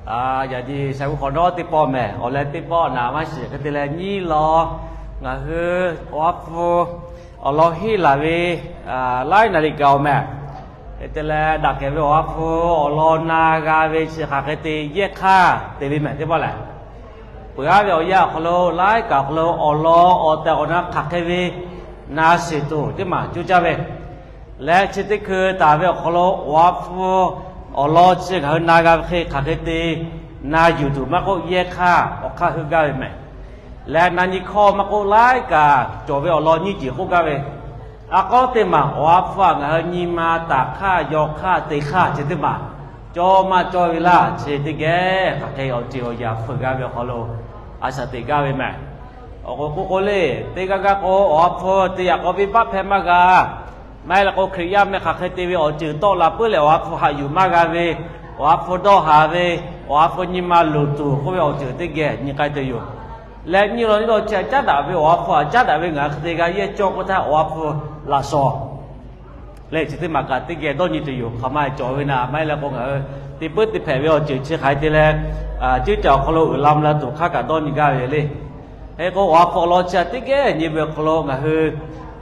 Yaꞈ nyi sha vu hk'awꞈ nawˉ teˇ pawˆ mehˬ, awˬ leh teˇ pawˆ naˍ maˇ shiˍ hk'e te leh nyiˇ law, ngaˬ hui awˬ ha hpu awˬ lawn henˇ laˬ ve laiˉ naˍ riˍ gaˬ awˬ mehˬ. Hk'e te leh daꞈ kehˬ ve awˬ ha hpu awˬ lawn na g'a ve chi hk'aˬ hk'e te yehˇ hk'aˇ te ve mehˬ teˇ pawˆ lehˬ, peuˬ aˉ ve awˬ yanˇ awˬ hk'aw lo laiˉ kaꞈ awˬ hk'aw lo awˬ lawn awˬ tehˬ awˬ na hk'aˬ hk'e ve na shiˍ tuˬ teˇ maˬ coˇ caˇ ve leh, chi teˇ hkui taˍ ve awˬ hk'aw lo awˬ ha hpu awˬ lawn chi ngaˬ hui na g'a ve hk'e hk'aˬ hk'e te na yuˬ tuˬ maˇ k'oˆ, yehˇ hk'aˇ awˬ hk'aˇ heuˆ gaˇ ve mehˬ. Leh na nyi hkawˇ maˇ k'oˆ, laiˉ kaꞈ cawˬ ve awˬ lawn nyiˇ ceuˬ k'oˆ gaˇ ve. A k'aw teˇ maˬ awˬ ha hpu htaꞈ ngaˬ hui nyi ma taˍ hk'aˇ, yaw hk'aˇ, te hk'aˇ chi teˇ maˬ cawˇ maˇ cawˇ ve laˇ, chi teˇ geh hk'aˬ hk'e awˬ ceuˬ awˬ yaꞈ hpeuꞈ g'a ve awˬ hk'aw lo a shaꞈ teꞈ gaˇ ve mehˬ. Awˬ k'o k'oˆ k'o le, teˇ g'aˇ g'aˇ k'o awˬ ha hpu te yaꞈ k'aw venˇ baˆ hpehˇ maˇ g'a. Maˇ heˆ leh k'o Hkriꞈ yaˇ meh hk'aˬ hk'e te ve awˬ ceuˬ tawˆ la puiˉ leh awˬ ha hpu haꞈ yuˬ maˇ g'a ve, awˬ ha hpu dawˇ haˍ ve, awˬ ha hpu nyi ma luˬ tuˬ k'oˆ ve awˬ ceuˬ teˇ geh nyi k'ai tuˬ yoˬ. Leh nyi law nyi law chi htaꞈ caˉ daꞈ ve awˬ ha hpu htaꞈ caˉ daꞈ ve ngaˬ hui hk'e te g'a yehˇ cawˇ k'oˆ htaˇ, awˬ ha hpu laꞈ shawnˍ leh chi teˇ maˬ kaꞈ teˇ geh dawˇ nyi tuˬ yoˬ. Hk'aˬ ma cawˬ ve naˍ, maˇ heˆ leh k'o ngaˬ hui teˇ peuˉ teˇ hpehꞈ ve awˬ ceuˬ chi hk'aˬ hk'e te leh, ceuˇ caˬ awˬ hk'aw lo uiˍ la mvuh la tuˬ hk'aˇ kaꞈ dawˇ nyi gaˇ ve le. Hk'e k'o awˬ ha hpu awˬ lawn chi htaꞈ teˇ geh nyi ve awˬ hk'aw lo ngaˬ hui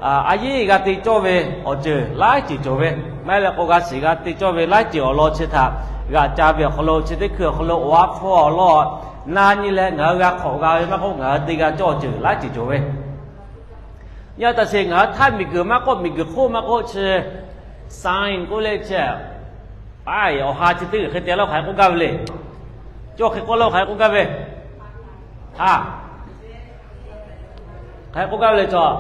a yeˇ g'a te cawˇ ve awˬ ceuˬ laiˉ ceuˬ cawˬ ve, maˇ heˆ leh k'o g'a shiˍ g'a te cawˇ ve laiˉ ceuˬ awˬ lawn chi htaꞈ g'aꞈ ca ve awˬ hk'aw lo chi teˇ hkui awˬ hk'aw lo awˬ ha hpu awˬ lawn na nyi leh ngaˬ hui g'a hk'awꞈ g'a ve maˇ k'oˆ, ngaˬ hui te g'a cawˇ awˬ ceuˬ laiˉ ceuˬ cawˬ ve. Nyi a taꞈ sheˍ ngaˬ hui htaiˇ miˬguiˬ maˇ k'oˆ, miˬguiˬ hk'oˆ maˇ k'oˆ, chi sign k'oˆ le chi, paˍ awˬ ha chi teˇ g'uiˬ hk'e te laˇ hk'aˬ hk'e k'oˆ gaˇ ve le. Cawˇ hk'e k'oˆ laˇ hk'aˬ hk'e k'oˆ gaˇ ve. A, hk'aˬ hk'e k'oˆ gaˇ ve le cawˬ.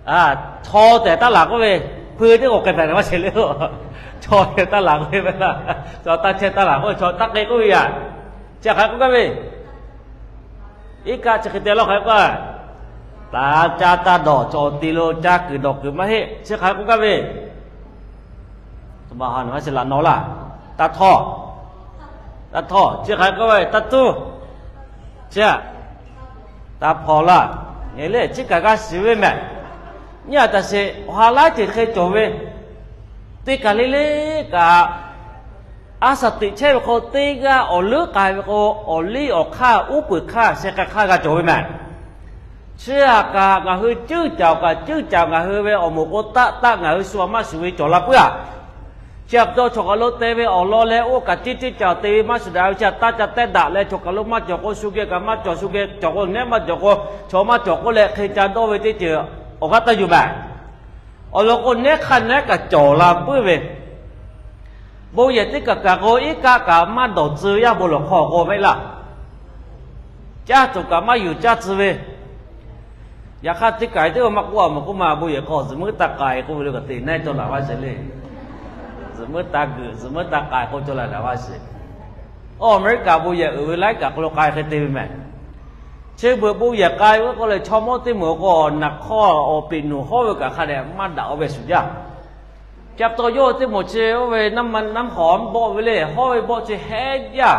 Chaw tehˬ taˇ laˬ k'oˆ ve, hpui teˇ k'awꞈ k'ai hpehꞈ na maˇ sheˍ le. Chaw tehˬ taˇ laˬ k'oˆ ve, chaw taˇ chehˇ taˇ laˬ k'oˆ ve, chaw taˇ k'ai k'oˆ ve yaꞈ. Chi hk'aˬ hk'e k'oˆ gaˇ ve. Iˉ kaˆ chi hk'e te laˇ hk'aˬ hk'e k'oˆ, taˍ ca taˇ dawˬ, cawˬ te lo ca kuiˬ dawˬ kuiˬ maˇ heˆ, chi hk'aˬ hk'e k'oˆ gaˇ ve. Laꞈ naw laˇ, taˇ htawˇ, taˇ htawˇ, chi hk'aˬ hk'e k'oˆ ve, taˇ tuˇ, chi, taˇ hpaw laˇ. Ngaˬ le chi kaꞈ g'a shiˍ ve mehˬ. Nyi a taꞈ sheˍ awˬ ha laiˉ ceuˬ hk'e cawˬ ve, teˇ kaˬ le le kaꞈ a shaˍ teꞈ chehˇ ve k'o, teˇ g'aˇ awˬ leuˉ k'ai ve k'o, awˬ liˇ awˬ hk'aˇ uˉ peunˍ hk'aˇ sheh k'ai hk'aˇ g'a cawˬ ve mehˬ. Chi htaꞈ kaꞈ ngaˬ hui ceuˇ caˍ kaꞈ ceuˇ caˍ ngaˬ hui ve awˬ moˍ k'o taˆ taˆ ngaˬ hui shu a maˇ shuˍ ve cawˬ la puiˉ a. Chi pa taw chaw kaˬ lo te ve awˬ lawn leh oˇ kaꞈ ceˇ ceˇ caˍ te ve maˇ shuˍ daꞈ ve chi taˇ ca tehˇ daꞈ leh chaw kaˬ lo maˇ cawˬ k'o shu geh kaꞈ maˇ cawˬ, shu geh cawˬ k'o nehˉ maˇ cawˬ k'o, chaw maˇ cawˬ k'oˆ leh hk'e ca dawˇ ve teˇ ceuˬ awˬ g'aˇ taˇ yuˬ mehˬ. Awˬ lawn k'o nehˉ hk'aˇ nehˉ kaꞈ cawˬ la puiˉ ve, bon yehˬ teˇ kaˬ kaꞈ k'o iˉ kaˆ kaꞈ maˇ dawˬ tcuh ve yaˇ bon lawˬ hk'aw k'o ve laˇ. Caˇ tuˬ kaꞈ maˇ yuˬ caˇ tcuh ve. Yaꞈ hk'aˇ teˇ kaˬ teˇ maˇ k'oˆ a mawˬ k'oˆ ma, bon yehˬ hk'aw zuhꞈ muiˉ taˇ k'ai k'oˆ ve le, kaꞈ teꞈ nehˉ cawˬ laˬ maˇ sheˍ le. Zuhꞈ muiˉ taˇ geuꞈ, zuhꞈ muiˉ taˇ k'ai k'oˆ cawˬ laˬ daꞈ maˇ sheˍ. Awˬ Aˍmeˍriˆkaˍ bon yehˬ uiˍ ve laiˉ kaꞈ hk'aw lo k'ai hk'e te ve mehˬ. Chi beuꞈ bon yehˬ k'ai ve k'oˆ leh chaw mawˇ teˇ moˍ k'o naˍ hk'awˇ awˬ peꞈ nuˬ hawˉ ve kaꞈ hk'a dehꞈ maˇ daꞈ oˇ ve shuˍ jaˇ. Ca pa taw yawˇ teˇ moˍ chi oˇ ve naˉ mvuhˇ hawˍ bawˆ ve le, hawˉ ve bawˆ chi hehˉ jaˇ.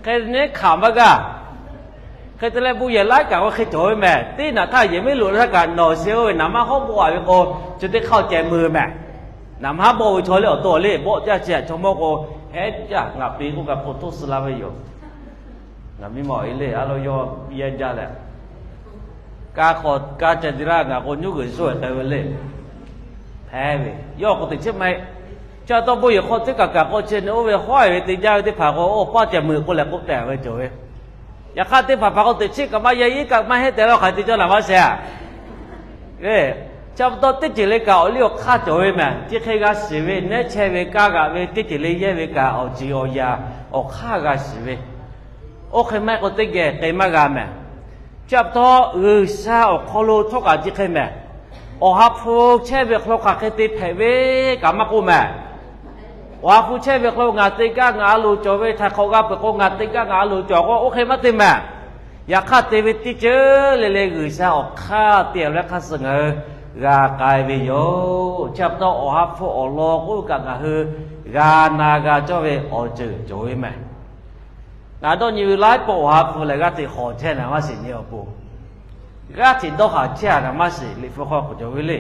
Hk'e te nehˉ hkanˍ maˇ g'a. Hk'e te leh bon yehˬ laiˉ kaꞈ k'o hk'e cawˬ ve mehˬ. Teˇ naꞈ htaˇ yehˬ miˉ loꞈ htaˇ kaꞈ nawˬ sheh oˇ ve naˍ manˇ hawˉ bawˆ a ve k'o, chi teˇ hk'aˇ ceh meuˬ mehˬ. Naˍ manˇ bawˆ ve chaw le awˬ to le bawˆ jaˇ chi a chaw mawˇ k'o, hehˉ jaˇ ngaˬ peꞈ k'oˆ kaꞈ hk'o toˇ suh la ve yoˬ. Ngaˬ miˇ ma e le a lo yawˇ yehˇ jaˇ leh, ka hk'awꞈ ka ca te laˇ ngaˬ k'o nyuˇ g'uiˬ sho k'ai ve le. Hpehˇ ve yawˇ k'o teꞈ chiˉ maˇ heˆ. Chi pa taw bon yehˬ hk'aw teˇ kaˬ kaꞈ k'o chi ne oˇ ve hawˉ e ve te jaˇ ve teˇ hpaˍ k'o, oˇ paˇ ceh meuˬ k'oˆ leh k'oˆ tehꞈ ve cawˬ ve. Yaꞈ hk'aˇ teˇ hpaˍ hpaˍ k'o teꞈ chiˉ kaꞈ maˇ yehˇ, iˉ kaˆ maˇ heˆ tehꞈ la hk'aˬ hk'e te cawˇ naˍ maˇ sheˍ a. Chi pa taw teˇ ceuˬ le kaꞈ awˬ liˇ awˬ hk'aˇ cawˬ ve mehˬ. Chi hk'e g'a shiˍ ve nehˉ chehˇ ve kaˇ g'aꞈ ve teˇ ceuˬ le yehˇ ve kaꞈ awˬ ceuˬ awˬ yaꞈ awˬ hk'aˇ g'a shiˍ ve. Oˇ hk'e maˇ heˆ k'o teˇ geh k'ai maˇ g'a mehˬ. Chi pa taw G'uiˬsha awˬ hk'aw lo htawˇ kaꞈ chi hk'e mehˬ. Awˬ ha hpu chehˇ ve hk'aw lo hk'aˬ hk'e te hpehꞈ ve kaꞈ maˇ k'oˆ mehˬ. Awˬ ha hpu chehˇ ve hk'aw lo ngaˬ te gaˇ ngaˬ a loˍ cawˬ ve, htaiˍ hk'awꞈ g'a peuˬ k'o ngaˬ te gaˇ ngaˬ a loˍ cawˬ k'o oˇ hk'e maˇ te mehˬ. Yaꞈ hk'aˇ te ve teˇ ceuˬ le le G'uiˬsha awˬ hk'aˇ te leh hk'aˇ suh ngaˬ hui g'a k'ai ve yoˬ. Chi pa taw awˬ ha hpu awˬ lawn k'oˆ ve kaꞈ ngaˬ hui g'a na g'a cawˇ ve awˬ ceuˬ cawˬ ve mehˬ. Ngaˬ dawˇ nyi ve laiˉ pawˆ awˬ ha hpu lehˬ g'aˇ hteꞈ hawˍ chehˇ naˍ maˇ shiˍ nyi awˬ pon, g'aˇ hteꞈ dawˇ haˍ chehˇ a naˍ maˇ shiˍ Liꞈ hpu hk'aw k'oˆ cawˬ ve le.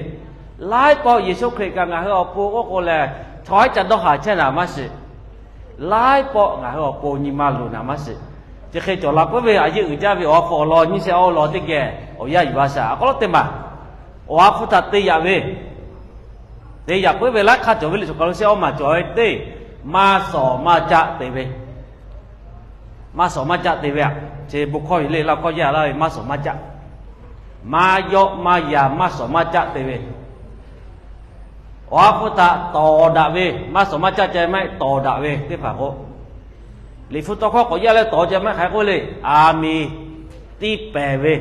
Laiˉ pawˆ Yeˍsuˆ Hkriꞈ kaꞈ ngaˬ hui awˬ pon k'oˆ k'o lehˬ, Chaw haiˉ ca dawˇ haˍ chehˇ naˍ maˇ shiˍ. Laiˉ pawˆ ngaˬ hui awˬ pon nyi ma luˬ naˍ maˇ shiˍ. Chi hk'e cawˬ la puiˉ ve a yeˇ uiˍ jaˇ ve awˬ ha hpu awˬ lawn nyiˇ shehˆ awˬ lawn teˇ geh awˬ yanˇ yuˬ la shaˍ. A k'aw lawˉ teˇ maˬ, awˬ ha hpu htaꞈ te yaꞈ ve, te yaꞈ puiˉ ve laiˉ hk'aˇ cawˬ ve le. Chaw kaˬ lo shehˆ awˇ maˬ cawˬ ve teˇ, maˇ shawˍ maˇ caˆ te ve. Maˇ shawˍ maˇ caˆ te ve a, chi bon hkawˇ yoˬ le. Laˇ hkawˇ yaˇ laˇ ve maˇ shawˍ maˇ caˆ, maˇ yawˆ maˇ yaˍ maˇ shawˍ maˇ caˆ te ve. Awˬ ha hpu htaꞈ tawˍ daꞈ ve, maˇ shawˍ maˇ caˆ ceh maˇ heˆ, tawˍ daꞈ ve teˇ hpaˍ k'o, Liꞈ hpu tawˇ hkawˇ k'awꞈ yaˇ leh tawˍ ceh maˇ hk'aˬ hk'e k'oˆ le, aˬ miˍ tiˇ pehˍ ve.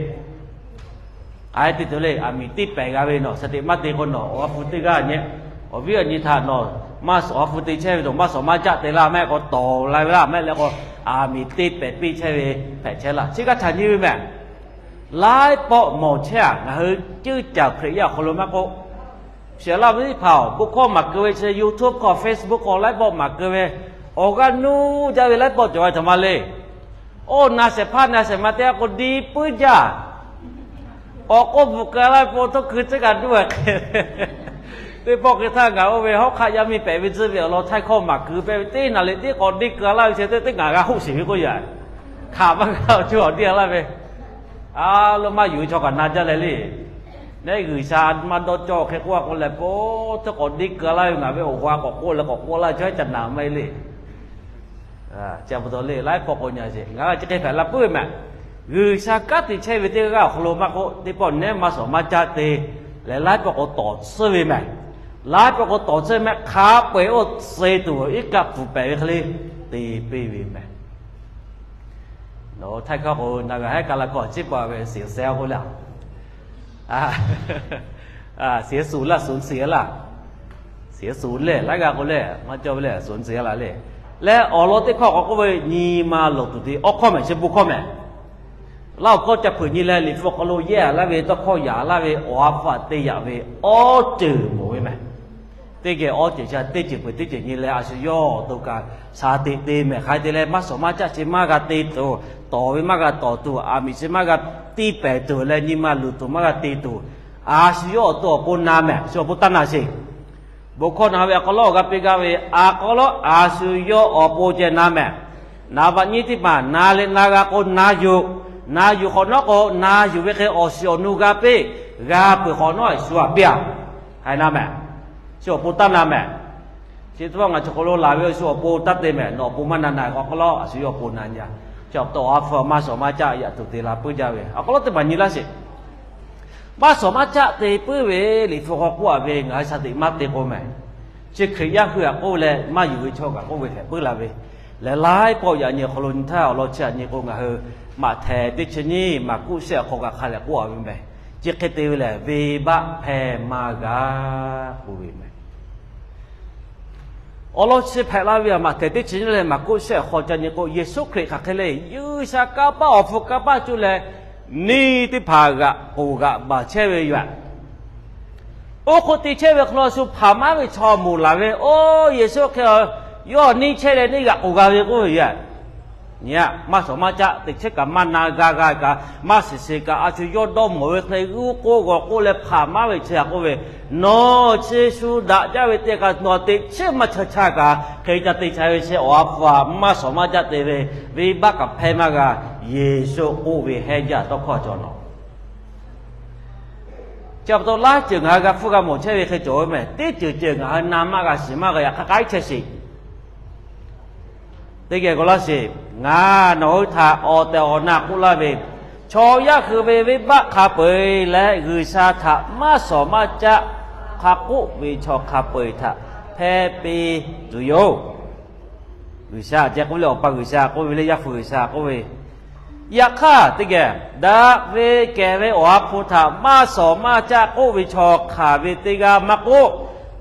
K'ai te tuˬ le, aˬ miˍ teˇ pehˍ g'a ve nawˬ shaˍ tiꞈ maˇ te k'o, nawˬ awˬ ha hpu teˇ g'aˇ nyi, awˬ viˉ awˬ nyi htaꞈ nawˬ maˇ shawˍ awˬ ha hpu te chehˇ ve, nawˬ maˇ shawˍ maˇ caˆ te laˇ mehˆ k'o, tawˍ la ve laˇ mehˆ leh k'o, aˬ miˍ teˇ pehˍ piˇ chehˇ ve hpehꞈ chehˇ laˇ. Chi g'aˇ htaꞈ nyi ve mehˬ. Laiˉ pawˆ mawˬ chehˇ a, ngaˬ hui ceuˇ caˬ Hkriꞈ yaˇ awˬ hk'aw lo maˇ k'oˆ, shiˍ laˇ ve teˇ hpaˍ-oˬ, bon hkawˇ maˍ keu ve chi YouTube hk'aw, Facebook hk'aw laiˉ pawˆ maˍ keu ve, awˬ g'aˇ nuˇ jaˇ ve laiˉ pawˆ cawˬ ve htaꞈ ma le. Oˇ na shehˍ hpaˇ na shehˍ ma teˇ g'aˇ k'o diˇ puiˉ jaˇ. K'awꞈ k'oˆ bvuhꞈ keu laˇ ve pa taw hkui tcuhˉ kaꞈ duˇ a hk'e. Teˇ pawˆ hk'e htaˇ ngaˬ oˇ ve hawˉ hk'aˆ yaˇ miˇ pehꞈ ve tcuhˇ ve awˬ lawn htaiˇ hkawˇ maˍ keu pehˇ ve teˇ naˍ riˍ teˇ k'awꞈ diˇ keu laˇ ve chi teˇ teˇ ngaˬ g'a hoˆ sheˍ ve k'oˆ yaꞈ. Hk'aˬ maˇ g'a cuˇ awˬ diˇ a laˇ ve, a lo maˇ yuˬ ve chaw kaꞈ na jaˇ leh le. Neˉ G'uiˬsha maˇ dawˇ cawˇ hk'e k'oˆ a k'o leh, pa taw k'awꞈ diˇ keu laˇ ve ngaˬ ve awˬ ha k'awꞈ k'oˆ leh k'awꞈ k'oˆ laˇ ve chaw haiˉ ca naˍ maˇ heˆ le. Chi pa taw le, laiˉ pawˆ k'o nyi a sheˍ, ngaˬ hui chi hk'e hpehꞈ la puiˉ ve mehˬ. G'uiˬsha kanˉ te chehˇ ve teˇ g'aˇ awˬ hk'aw lo maˇ k'oˆ, teˇ pawˆ neˉ maˇ shawˍ maˇ caˆ te leh laiˉ pawˆ k'o tawˍ tsuhˇ ve mehˬ. Laiˉ pawˆ k'o tawˍ tsuhˇ mehˬ, hk'a peu-eˬ oˇ suh tuˬ iˉ kaˆ pfuhˍ pehˍ ve hk'e le te piˇ ve mehˬ. Nawˬ htaiˇ hkawˇ k'o na g'a haiˉ ka la kawˬ ciˉ paˍ ve shiˍ seh k'oˆ le, shiˍ suˍ laˇ, suˍ shiˍ laˇ, shiˍ suˍ leh laiˉ g'aˇ k'o le maˇ cawˇ ve le, suˍ shiˍ laˇ le. Leh awˬ lawn teˇ hkawˇ k'awꞈ k'oˆ ve, nyi ma loˍ tuˬ te awˬ hkawˇ mehˬ, chi bon hkawˇ mehˬ. Laˇ awˬ hkawˇ ca hpeuꞈ nyi leh Liꞈ hpu awˬ hk'aw lo yehˇ laˇ ve, tawˇ hkawˇ yaꞈ laˇ ve, awˬ ha hpu htaꞈ te yaꞈ ve awˬ ceuˬ mawˬ ve mehˬ. Teˇ geh awˬ ceuˬ chi teˇ ceuˬ peuˬ teˇ ceuˬ nyi leh, a shu yawˇ awˬ to kaꞈ shaˍ tiꞈ te mehˬ. Hk'aˬ hk'e te leh maˇ shawˍ maˇ caˆ chi maˇ g'a te tuˬ, tawˍ ve maˇ g'a tawˍ tuˬ, aˬ miˍ chi maˇ g'a tiˇ pehˍ tuˬ leh nyi ma luˬ tuˬ maˇ g'a te tuˬ, a shu yawˇ awˬ to awˬ pon na mehˬ, shu awˬ pon taˇ na sheˍ. Bon hkawˇ na ve awˬ hk'aw lo awˬ g'a piˇ gaˇ ve, a hk'aw lo a shu yawˇ awˬ pon ceh na mehˬ. Naˍ baꞈ nyi teˇ hpaˍ na leh na g'a k'o na yuˬ, na yuˬ hk'awꞈ nawˉ k'o na yuˬ ve hk'e awˬ shiˍ awˬ nu g'a piˇ, g'a peuˬ hk'awꞈ nawˉ a shu aꞈ piˇ a, haiˬ na mehˬ, shu awˬ pon taˇ na mehˬ. Chi teˇ pawˆ ngaˬ chi hk'aw lo laˬ ve shu awˬ pon taˇ te mehˬ, nawˬ awˬ pon maˇ na na k'o, a hk'aw lo a shu yawˇ awˬ pon na nyi a. Chi awˬ pa taw awˬ ha hpu maˇ shawˍ maˇ caˆ yaꞈ tuˬ te la puiˉ jaˇ ve awˬ hk'aw lo teˇ hpaˍ nyi laˇ sheˍ. Maˇ shawˍ maˇ caˆ te puiˉ ve Liꞈ hpu hk'aw k'oˆ a ve ngaˬ hui shaˍ tiꞈ maˇ te k'o mehˬ. Chi Hkriꞈ yaˇ hui aꞈ k'oˆ leh maˇ yuˬ ve chaw kaꞈ k'oˆ ve hpehꞈ puiˉ la ve, lehˬ laiˉ pawˆ yaꞈ nyi awˬ hk'aw lo nyi htaˇ awˬ lawn chi aꞈ nyi k'o, ngaˬ hui Maꞈhtehˍ teˇ chi nyiˇ Maˍkuˆ shehˆ awˬ hk'aw kaꞈ hk'a lehˬ k'oˆ a ve mehˬ. Chi hk'e te ve lehˬ, venˇbaˆ hpehˇ maˇ g'a k'oˆ ve mehˬ. Awˬ lawn chi hpehꞈ la ve a, Maꞈhtehˍ teˇ chi nyiˇ leh Maˍkuˆ shehˆ awˬ hk'aw ca nyi k'o, Yeˍsuˆ Hkriꞈ hk'aˬ hk'e le, G'uiˬsha kanˇ paˆ awˬ hpu kanˇ paˆ cuˇ leh neˇ teˇ hpaˍ g'aꞈ k'oˍ g'aꞈ baˬ chehˇ ve yoˬ. Oˇ hk'oˆ te chehˇ ve hk'aw lo shu hpaˍ maˉ ve chaw moˍ laˬ ve, oˇ Yeˍsuˆ hk'e yawˇ neˇ chehˇ leh neˇ g'aꞈ k'oˍ g'a ve k'oˆ ve yoˬ. Nyi a, maˇ shawˍ maˇ caˆ te chehˇ kaꞈ maˇ na g'a g'a kaꞈ maˇ shiˍ shiˍ kaꞈ, a shu yawˇ dawˇ mawˬ ve hk'e g'uˇ k'oˆ g'awˬ k'oˆ leh hpaˍ maˉ ve chi htaꞈ k'oˆ ve, nawˬ chi shu daꞈ jaˇ ve teˇ kaꞈ nawˬ teꞈ chiˉ maˇ chaˇ chaˇ kaꞈ hk'e ca te ca ve chi awˬ ha hpu a maˇ shawˍ maˇ caˆ te ve, venˇbaˆ kaꞈ hpehˇ maˇ g'a. Yeˍsuˆ k'oˆ ve hehˉ jaˇ tawˇ hkawˇ cawˬ nawˬ. Chi pa taw laiˉ ceuˬ ngaˬ hui g'a hpfuhˇ g'a mawˬ chehˇ ve hk'e cawˬ ve mehˬ. Teˇ ceuˬ ceuˬ ngaˬ hui na maˇ g'a shiˍ maˇ g'a yaꞈ hk'aˇ k'ai chehˇ sheˍ. Teˇ geh k'awꞈ laˇ sheˍ. Ngaˬ nawˬ hui htaꞈ awˬ tehˬ awˬ na k'oˆ laˇ ve, chaw yaˇ hui ve venˇbaˆ hk'a peu-eˬ leh G'uiˬsha htaꞈ maˇ shawˍ maˇ caˆ hk'a k'oˆ ve chaw hk'a peu-eˬ htaꞈ hpehˇ piˇ tuˬ yoˬ. G'uiˬsha ceh k'oˆ ve le, Awˬ pa G'uiˬsha k'oˆ ve le, Yaˇ hpu G'uiˬsha k'oˆ ve, yaꞈ hk'aˇ teˇ geh daꞈ ve kehˬ ve Awˬ ha hpu htaꞈ maˇ shawˍ maˇ caˆ k'oˆ ve chaw hk'aˬ ve teˇ g'aˇ maˇ k'oˆ,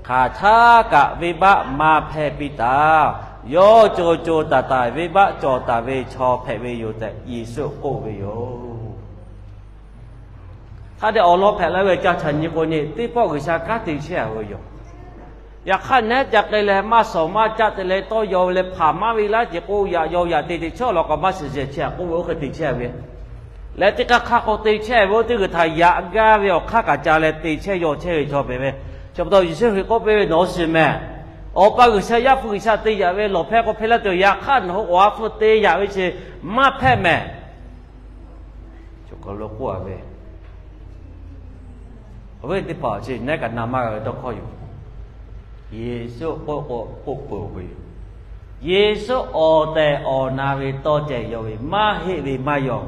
hk'aˬ htaˇ kaꞈ venˇbaˆ maˇ hpehˇ piˇ taˍ. Yawˇ co co taiˍ taiˍ venˇbaˆ cawˬ taˍ ve chaw hpehꞈ ve yoˬ tehꞈ Yeˍsuˆ k'oˆ ve yoˬ. Hk'a dehꞈ awˬ lawn hpehꞈ la ve ca chaꞈ nyi k'o nyi, teˇ pawˆ G'uiˬsha kanˉ te chehˇ a ve yoˬ. Yaꞈ hk'aˇ neˉ ca k'ai leh maˇ shawˍ maˇ caˆ te leh tawˇ yaw ve leh hpaˍ maˇ ve laˇ ce k'o, yaꞈ yaw yaꞈ te te chehˇ awˬ lawn k'awꞈ maˇ shiˍ shiˍ chehˇ a k'oˆ ve oˇ hk'e te chehˇ ve leh teˇ hk'aˇ hk'aˇ k'o te chehˇ ve oˇ teˇ g'uiˬ htaꞈ yaꞈ gaˇ ve awˬ hk'aˇ kaꞈ ca leh te chehˇ yaw chehˇ ve chaw hpehꞈ ve. Chi pa taw Yeˍsuˆ Hkriꞈ k'oˆ piˇ ve, Nawˬ shiˍ mehˍ. Awˬ pa G'uiˬsha, Yaˇ hpu G'uiˬsha te yaꞈ ve lawˬ hpehˇ k'o hpehˇ laˇ tuˬ, yaꞈ hk'aˇ nawˬ hui Awˬ ha hpu te yaꞈ ve chi maˇ hpehꞈ mehˍ. Chaw hk'aw lo k'oˆ a ve, awˬ viˉ teˇ hpaˍ chi neˉ kaꞈ na maˇ g'a ve tawˇ hkawˇ yoˬ. Yeˍsuˆ k'oˆ k'o k'oˆ peuˬ ve yoˬ. Yeˍsuˆ awˬ tehˬ awˬ na ve tawˇ ceh yaw ve, maˇ heˆ ve maˇ yaw.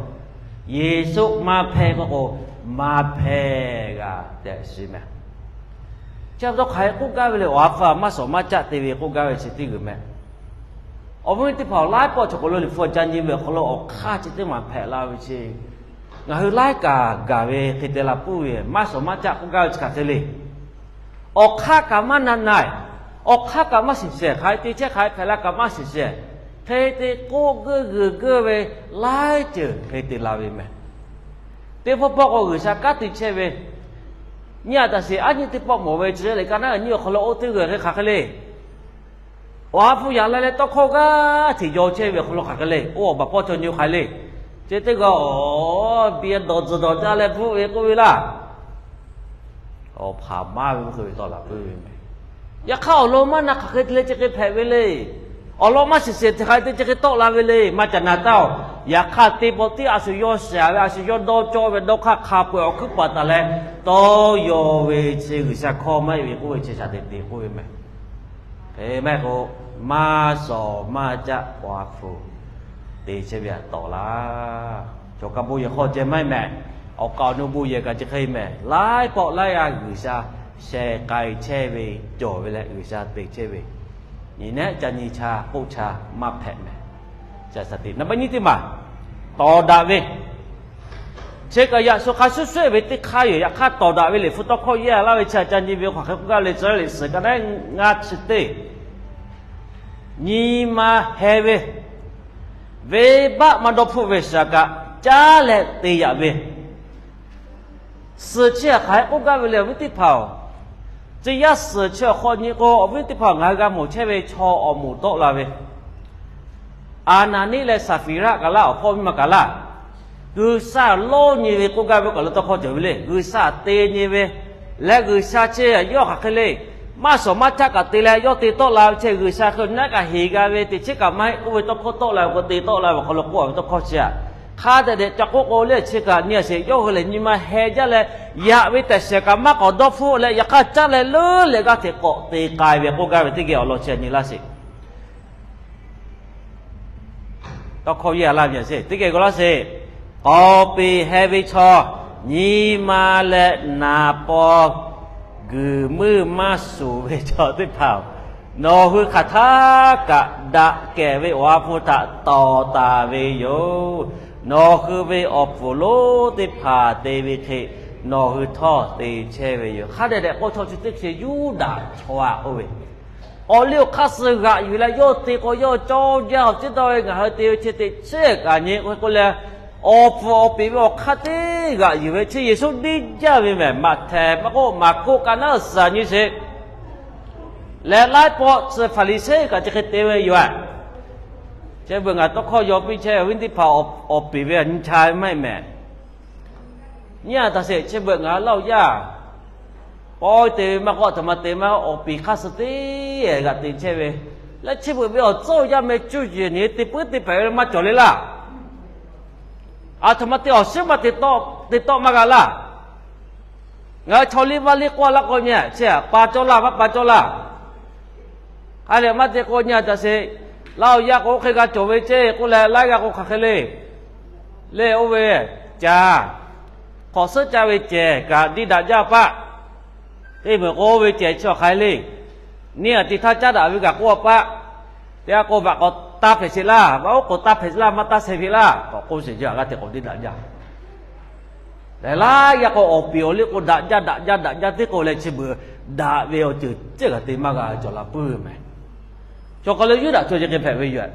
Yeˍsuˆ maˇ hpehˇ k'oˆ k'o, maˇ hpehˇ g'a tehꞈ shiˍ mehˍ. Chi pa taw hk'aˬ hk'e k'oˆ gaˇ ve le, Awˬ ha hpu maˇ shawˍ maˇ caˆ te ve k'oˆ gaˇ ve chi teˇ g'uiˬ mehˍ. Awˬ viˉ teˇ hpaˍ, laiˉ pawˆ chaw k'aw lo liꞈ hpu ca nyi ve awˬ hk'aw lo awˬ hk'aˇ chi teˇ maˬ hpehꞈ la ve chi, ngaˬ hui laiˉ kaꞈ gaˬ ve hk'e te la puiˉ ve, maˇ shawˍ maˇ caˆ k'oˆ gaˇ ve chi hk'aˬ hk'e le. Awˬ hk'aˇ kaꞈ maˇ na na, awˬ hk'aˇ kaꞈ maˇ shiˍ shehˍ, hk'aˬ hk'e te chehˇ hk'aˬ hk'e hpehꞈ la kaꞈ maˇ shiˍ shehˍ, hk'e te k'oˆ geuˆ g'uiˬ geuˆ ve laiˉ ceuˬ hk'e te la ve mehˍ. Teˇ pawˆ pawˆ k'o G'uiˬsha kanˉ te chehˇ ve, nyi a taꞈ sheˍ, aˉ nyi teˇ pawˆ mawˬ ve chi leh ka naˉ nyi awˬ hk'aw lo oˇ teˇ g'uiˬ hk'e hk'aˬ hk'e le. Awˬ ha hpu yaꞈ la leh tawˇ hkawˇ g'aˇ hteꞈ yaw chehˇ ve awˬ hk'aw lo hk'aˬ hk'e le, oˇ awˬ baˬ pawˆ chaw nyi hk'aˬ hk'e le. Chi teˇ g'aˇ awˬ bi dawˬ tzuhˬ dawˬ jaˇ leh bvuhˆ ve k'oˆ ve laˇ. Awˬ hpaˍ maˇ ve k'oˆ ve tawˆ la puiˉ ve mehˍ. Yaꞈ hk'aˇ awˬ lawn maˇ na hk'aˬ hk'e te leh chi hk'e hpehꞈ ve le. Awˬ lawn maˇ shiˍ shehˍ htaꞈ hk'aˬ hk'e te chi hk'e tawˆ la ve le, maˇ ca na taˇ oˬ. Yaꞈ hk'aˇ teˇ pawˆ tiˉ a shu yawˇ shehˍ ve, a shu yawˇ dawˇ cawˇ ve dawˇ hk'aˇ hk'a peu-eˬ awˬ hkuiˉ paˍ taˍ leh tawˇ yaw ve chi G'uiˬsha hkawˇ maˇ heˆ ve k'oˆ ve chi shaˍ teꞈ te k'oˆ ve mehˍ. Hk'e maˇ heˆ k'o, maˇ shawˍ maˇ caˆ Awˬ ha hpu te chehˇ ve htaꞈ tawˍ laˇ. Cawˬ kaꞈ bon yehˬ hk'aw ceh maˇ heˆ mehˍ. Awˬ kaˍ awˬ nu bon yehˬ kaꞈ chi hk'e mehˍ. Laiˉ pawˆ laiˉ g'aˇ G'uiˬsha sheh k'ai chehˇ ve, cawˬ ve leh G'uiˬsha te chehˇ ve, nyi nehˉ ca nyi cha k'oˆ cha maˇ hpehꞈ mehˍ. Shaˍ teꞈ na baˆ nyiˇ teˇ maˬ tawˍ daꞈ ve, chi kaꞈ yaꞈ shu hk'a shuˍ shuˍ ve teˇ hk'aˇ yoˬ. Yaꞈ hk'aˇ tawˍ daꞈ ve liꞈ hpu tawˇ hkawˇ yehˇ laˇ ve chi htaꞈ ca nyi ve hk'aˬ hk'e k'oˆ gaˇ le, Iˉsaˍreˍlaˆ liꞈ suhˍ ka naˉ ngaˇ chi teˇ, nyi ma heh ve, venˇbaˆ maˇ dawˇ hpfuhˆ ve shaˍ kaꞈ caˉ leh te yaꞈ ve suhˍ chi htaꞈ hk'aˬ hk'e k'oˆ gaˇ ve le, awˬ viˉ teˇ hpaˍ-oˬ. Chi yaˇ suhˍ chi awˬ hk'aw nyi k'o, awˬ viˉ teˇ hpaˍ, ngaˬ hui g'a mawˬ chehˇ ve chaw awˬ moˍ tawˆ la ve Aˍnaˍniˆ leh Saˍfiˍraˆ kaꞈ laˇ, awˬ hpawˇ miˇ ma kaꞈ laˇ. G'uiˬsha lawˇ nyi ve k'oˆ gaˇ ve kaꞈ lo tawˇ hkawˇ cawˬ ve le. G'uiˬsha te nyi ve leh G'uiˬsha chi yawˇ hk'aˬ hk'e le, maˇ shawˍ maˇ caˆ kaꞈ te leh yawˇ te tawˆ la ve chi G'uiˬsha hk'e naˉ kaꞈ heˍ g'a ve teꞈ chiˉ kaꞈ maˇ heˆ k'oˆ ve tawˇ hkawˇ tawˆ la ve k'o, te tawˆ la ve awˬ hk'aw lo k'oˆ a ve tawˇ hkawˇ chi htaꞈ hk'a dehꞈ dehꞈ ca k'oˆ k'o le, chi kaꞈ nyi a sheˍ, yawˇ hui lehˬ nyi ma heh jaˇ leh yaꞈ ve tehꞈ shehˍ kaꞈ maˇ k'awꞈ dawˇ hpfuhˆ leh, yaꞈ hk'aˇ caˉ leh leuˉ leh g'aˇ hteꞈ k'awꞈ te k'ai ve k'oˆ gaˇ ve teˇ geh awˬ lawn chi htaꞈ nyi laˇ sheˍ. Tawˇ hkawˇ yehˇ laˇ ve sheˍ, teˇ geh g'aw laˇ sheˍ. K'awˍ peˍ heh ve chaw, nyi ma leh naˍ paw guiˬ muiˇ maˇ shuˍ ve chaw teˇ hpaˍ-oˬ, nawˬ hui hk'aˬ htaˇ kaꞈ daꞈ kehˬ ve Awˬ ha hpu htaꞈ tawˍ taˍ ve yoˬ. Nawˬ hui ve awˬ pfuhˍ lonˉ teˇ hpaˍ te ve hk'e nawˬ hui htawˇ te chehˇ ve yoˬ. Hk'a dehꞈ dehꞈ k'oˆ, chaw chi teˇ chi Yuˇdaꞈ chaw aꞈ k'oˆ ve, awˬ liˇ awˬ hk'aˇ suh g'aꞈ yuˬ leh yawˇ te k'o, yawˇ cawˇ jaˇ awˬ ciˉ dawˇ ve, ngaˬ hui te ve chi teꞈ chiˉ kaꞈ nyi k'oˆ leh, awˬ pfuhˍ awˬ peˍ ve awˬ hk'aˇ teˇ g'aꞈ yuˬ ve chi Yeˍsuˆ deˇ jaˇ ve mehˬ. Maꞈhtehˍ maˇ k'oˆ, Maˍkuˆ ka naˉ suhˍ nyi sheˍ. Leh laiˉ pawˆ chi Hpaˍriˍsehˇ kaꞈ chi hk'e te ve yoˬ. Chi beuꞈ ngaˬ tawˇ hkawˇ yaw piˇ chehˇ ve awˬ viˉ teˇ hpaˍ, awˬ peˍ ve nyi cha ve maˇ heˆ mehˬ. Nyi a taꞈ sheˍ, chi beuꞈ ngaˬ hui laˇ-oˬ yaˇ pawˇ te ve maˇ k'oˆ, aˬ htoꞈ ma te maˇ, awˬ peˍ hk'aˇ suh teˇ g'aꞈ te chehˇ ve, leh chi beuꞈ ve awˬ tcuhˉ awˬ yaˇ meh cuˇ yiˍ nyi teˇ puiˉ teˇ hpehꞈ ve maˇ cawˬ le laˇ. Aˬ htoꞈ ma te awˬ shiˉ maˇ te tawˆ maˇ g'a laˇ. Ngaˬ hui chaw liˇ vaˇ liˇ k'oˆ laˇ k'o nyi, chi pa cawˇ laˇ, maˇ pa cawˇ laˇ. Hk'a dehꞈ maˇ te k'o nyi a taꞈ sheˍ, laˇ-oˬ yaˇ k'o oˇ hk'e g'a cawˬ ve ceˇ k'oˆ leh laiˉ g'aˇ k'o hk'aˬ hk'e le. Lehˬ oˇ ve caˍ, hk'awꞈ suhˉ caˇ ve cehˬ kaꞈ diˇ daꞈ jaˇ paˆ. Teˇ meuꞈ k'o oˇ ve cehˬ chi awˬ hk'aˬ hk'e le. Neˇ a teꞈ htaˇ caˉ daꞈ ve kaꞈ k'oˆ a paˆ. Teˇ g'aˇ k'o vaꞈ k'awꞈ taˇ hpehꞈ sheˍ laˇ, vaꞈ oˉ k'oˍ taˇ hpehꞈ sheˍ laˇ, maˇ taˇ sheh ve laˇ k'awꞈ k'oˆ sheˍ, yaˇ g'aˇ hteꞈ k'awꞈ diˇ daꞈ jaˇ. Lehˬ laiˉ g'aˇ k'o awˬ peˍ awˬ liˇ k'o daꞈ jaˇ daꞈ jaˇ daꞈ jaˇ teˇ k'o leh chi beuꞈ daꞈ ve awˬ ceuˬ ceuˬ kaꞈ te maˇ g'a cawˬ la puiˉ ve mehˬ. Chaw hk'aw lo Yuˇdaꞈ chaw chi hk'e hpehꞈ ve yoˬ.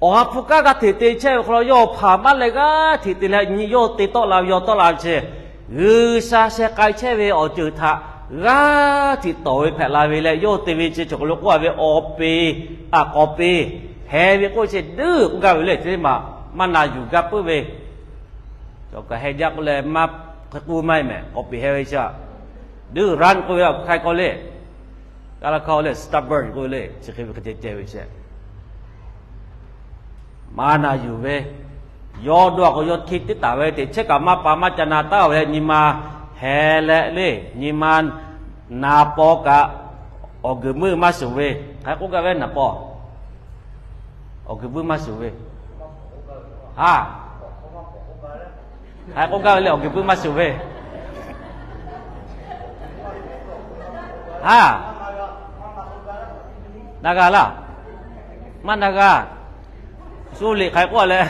Awˬ ha hpu kanˉ g'aˇ hteꞈ te chehˇ ve hk'aw lo yawˇ hpaˍ maˇ leh g'aˇ hteꞈ te leh nyi yawˇ te tawˆ la ve, yaw tawˆ la ve chi G'uiˬsha sheh k'ai chehˇ ve awˬ ceuˬ htaꞈ g'aˇ hteꞈ tawˍ ve hpehꞈ la ve leh, yawˇ te ve chi chaw hk'aw lo k'oˆ a ve awˬ peˍ, aꞈ k'awˍ peˍ heh ve k'oˆ chi deˇ k'oˆ gaˇ ve le. Chi teˇ maˬ maˇ na yuˬ gaˇ puiˉ ve, cawˬ kaꞈ heh jaˇ k'oˆ leh maˇ hk'e k'oˆ maˇ heˆ mehˬ. K'awˍ peˍ heh ve chi a, deˇ ranˇ k'oˆ ve a hk'ai k'aw le. Kaˇ laˇ hkawˇ lehˬ stubborn k'oˆ ve le, chi hk'e ve hk'e ceh ceh ve chi. Maˇ na yuˬ ve, yawˇ dawˇ a k'o yawˇ hkiˇ teˇ taˍ ve teꞈ chehˇ kaꞈ maˇ pa maˇ ca na taˍ ve leh nyi ma heh leh le, nyi ma naˍ paw kaꞈ awˬ guiˬ meuˇ maˇ shuˍ ve, hk'aˬ hk'e k'oˆ gaˇ ve naˍ paw awˬ guiˬ meuˇ maˇ shuˍ ve, ha, hk'aˬ hk'e k'oˆ gaˇ ve le, awˬ guiˬ meuˇ maˇ shuˍ ve, ha, na g'a laˇ, maˇ na g'a, shu liꞈ hk'aˬ hk'e k'oˆ leh,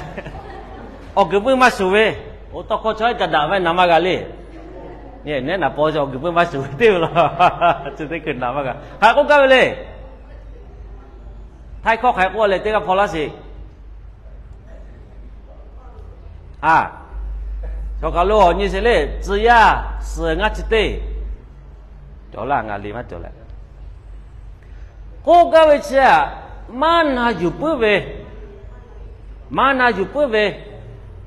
awˬ guiˬ meuˇ maˇ shuˍ ve, oˇ tawˇ hkawˇ chaw iˉ ca daꞈ ve naˍ maˇ g'a le. Nehˉ naˍ paw awˬ guiˬ meuˇ maˇ shuˍ ve teˇ ve la, chi teˇ hkui naˍ maˇ g'a hk'aˬ hk'e k'oˆ gaˇ ve le. Htaiˇ hkawˇ hk'aˬ hk'e k'oˆ leh teˇ g'aˇ hpaw laˇ sheˍ. A, chaw kaˬ lo awˬ nyi sheˍ le, tcuh yaˇ suhˍ ngaˇ chi teˇ, cawˬ laˇ ngaˬ le maˇ cawˬ leh, k'oˆ gaˇ ve chi, maˇ na yuˬ puiˉ ve, maˇ na yuˬ puiˉ ve,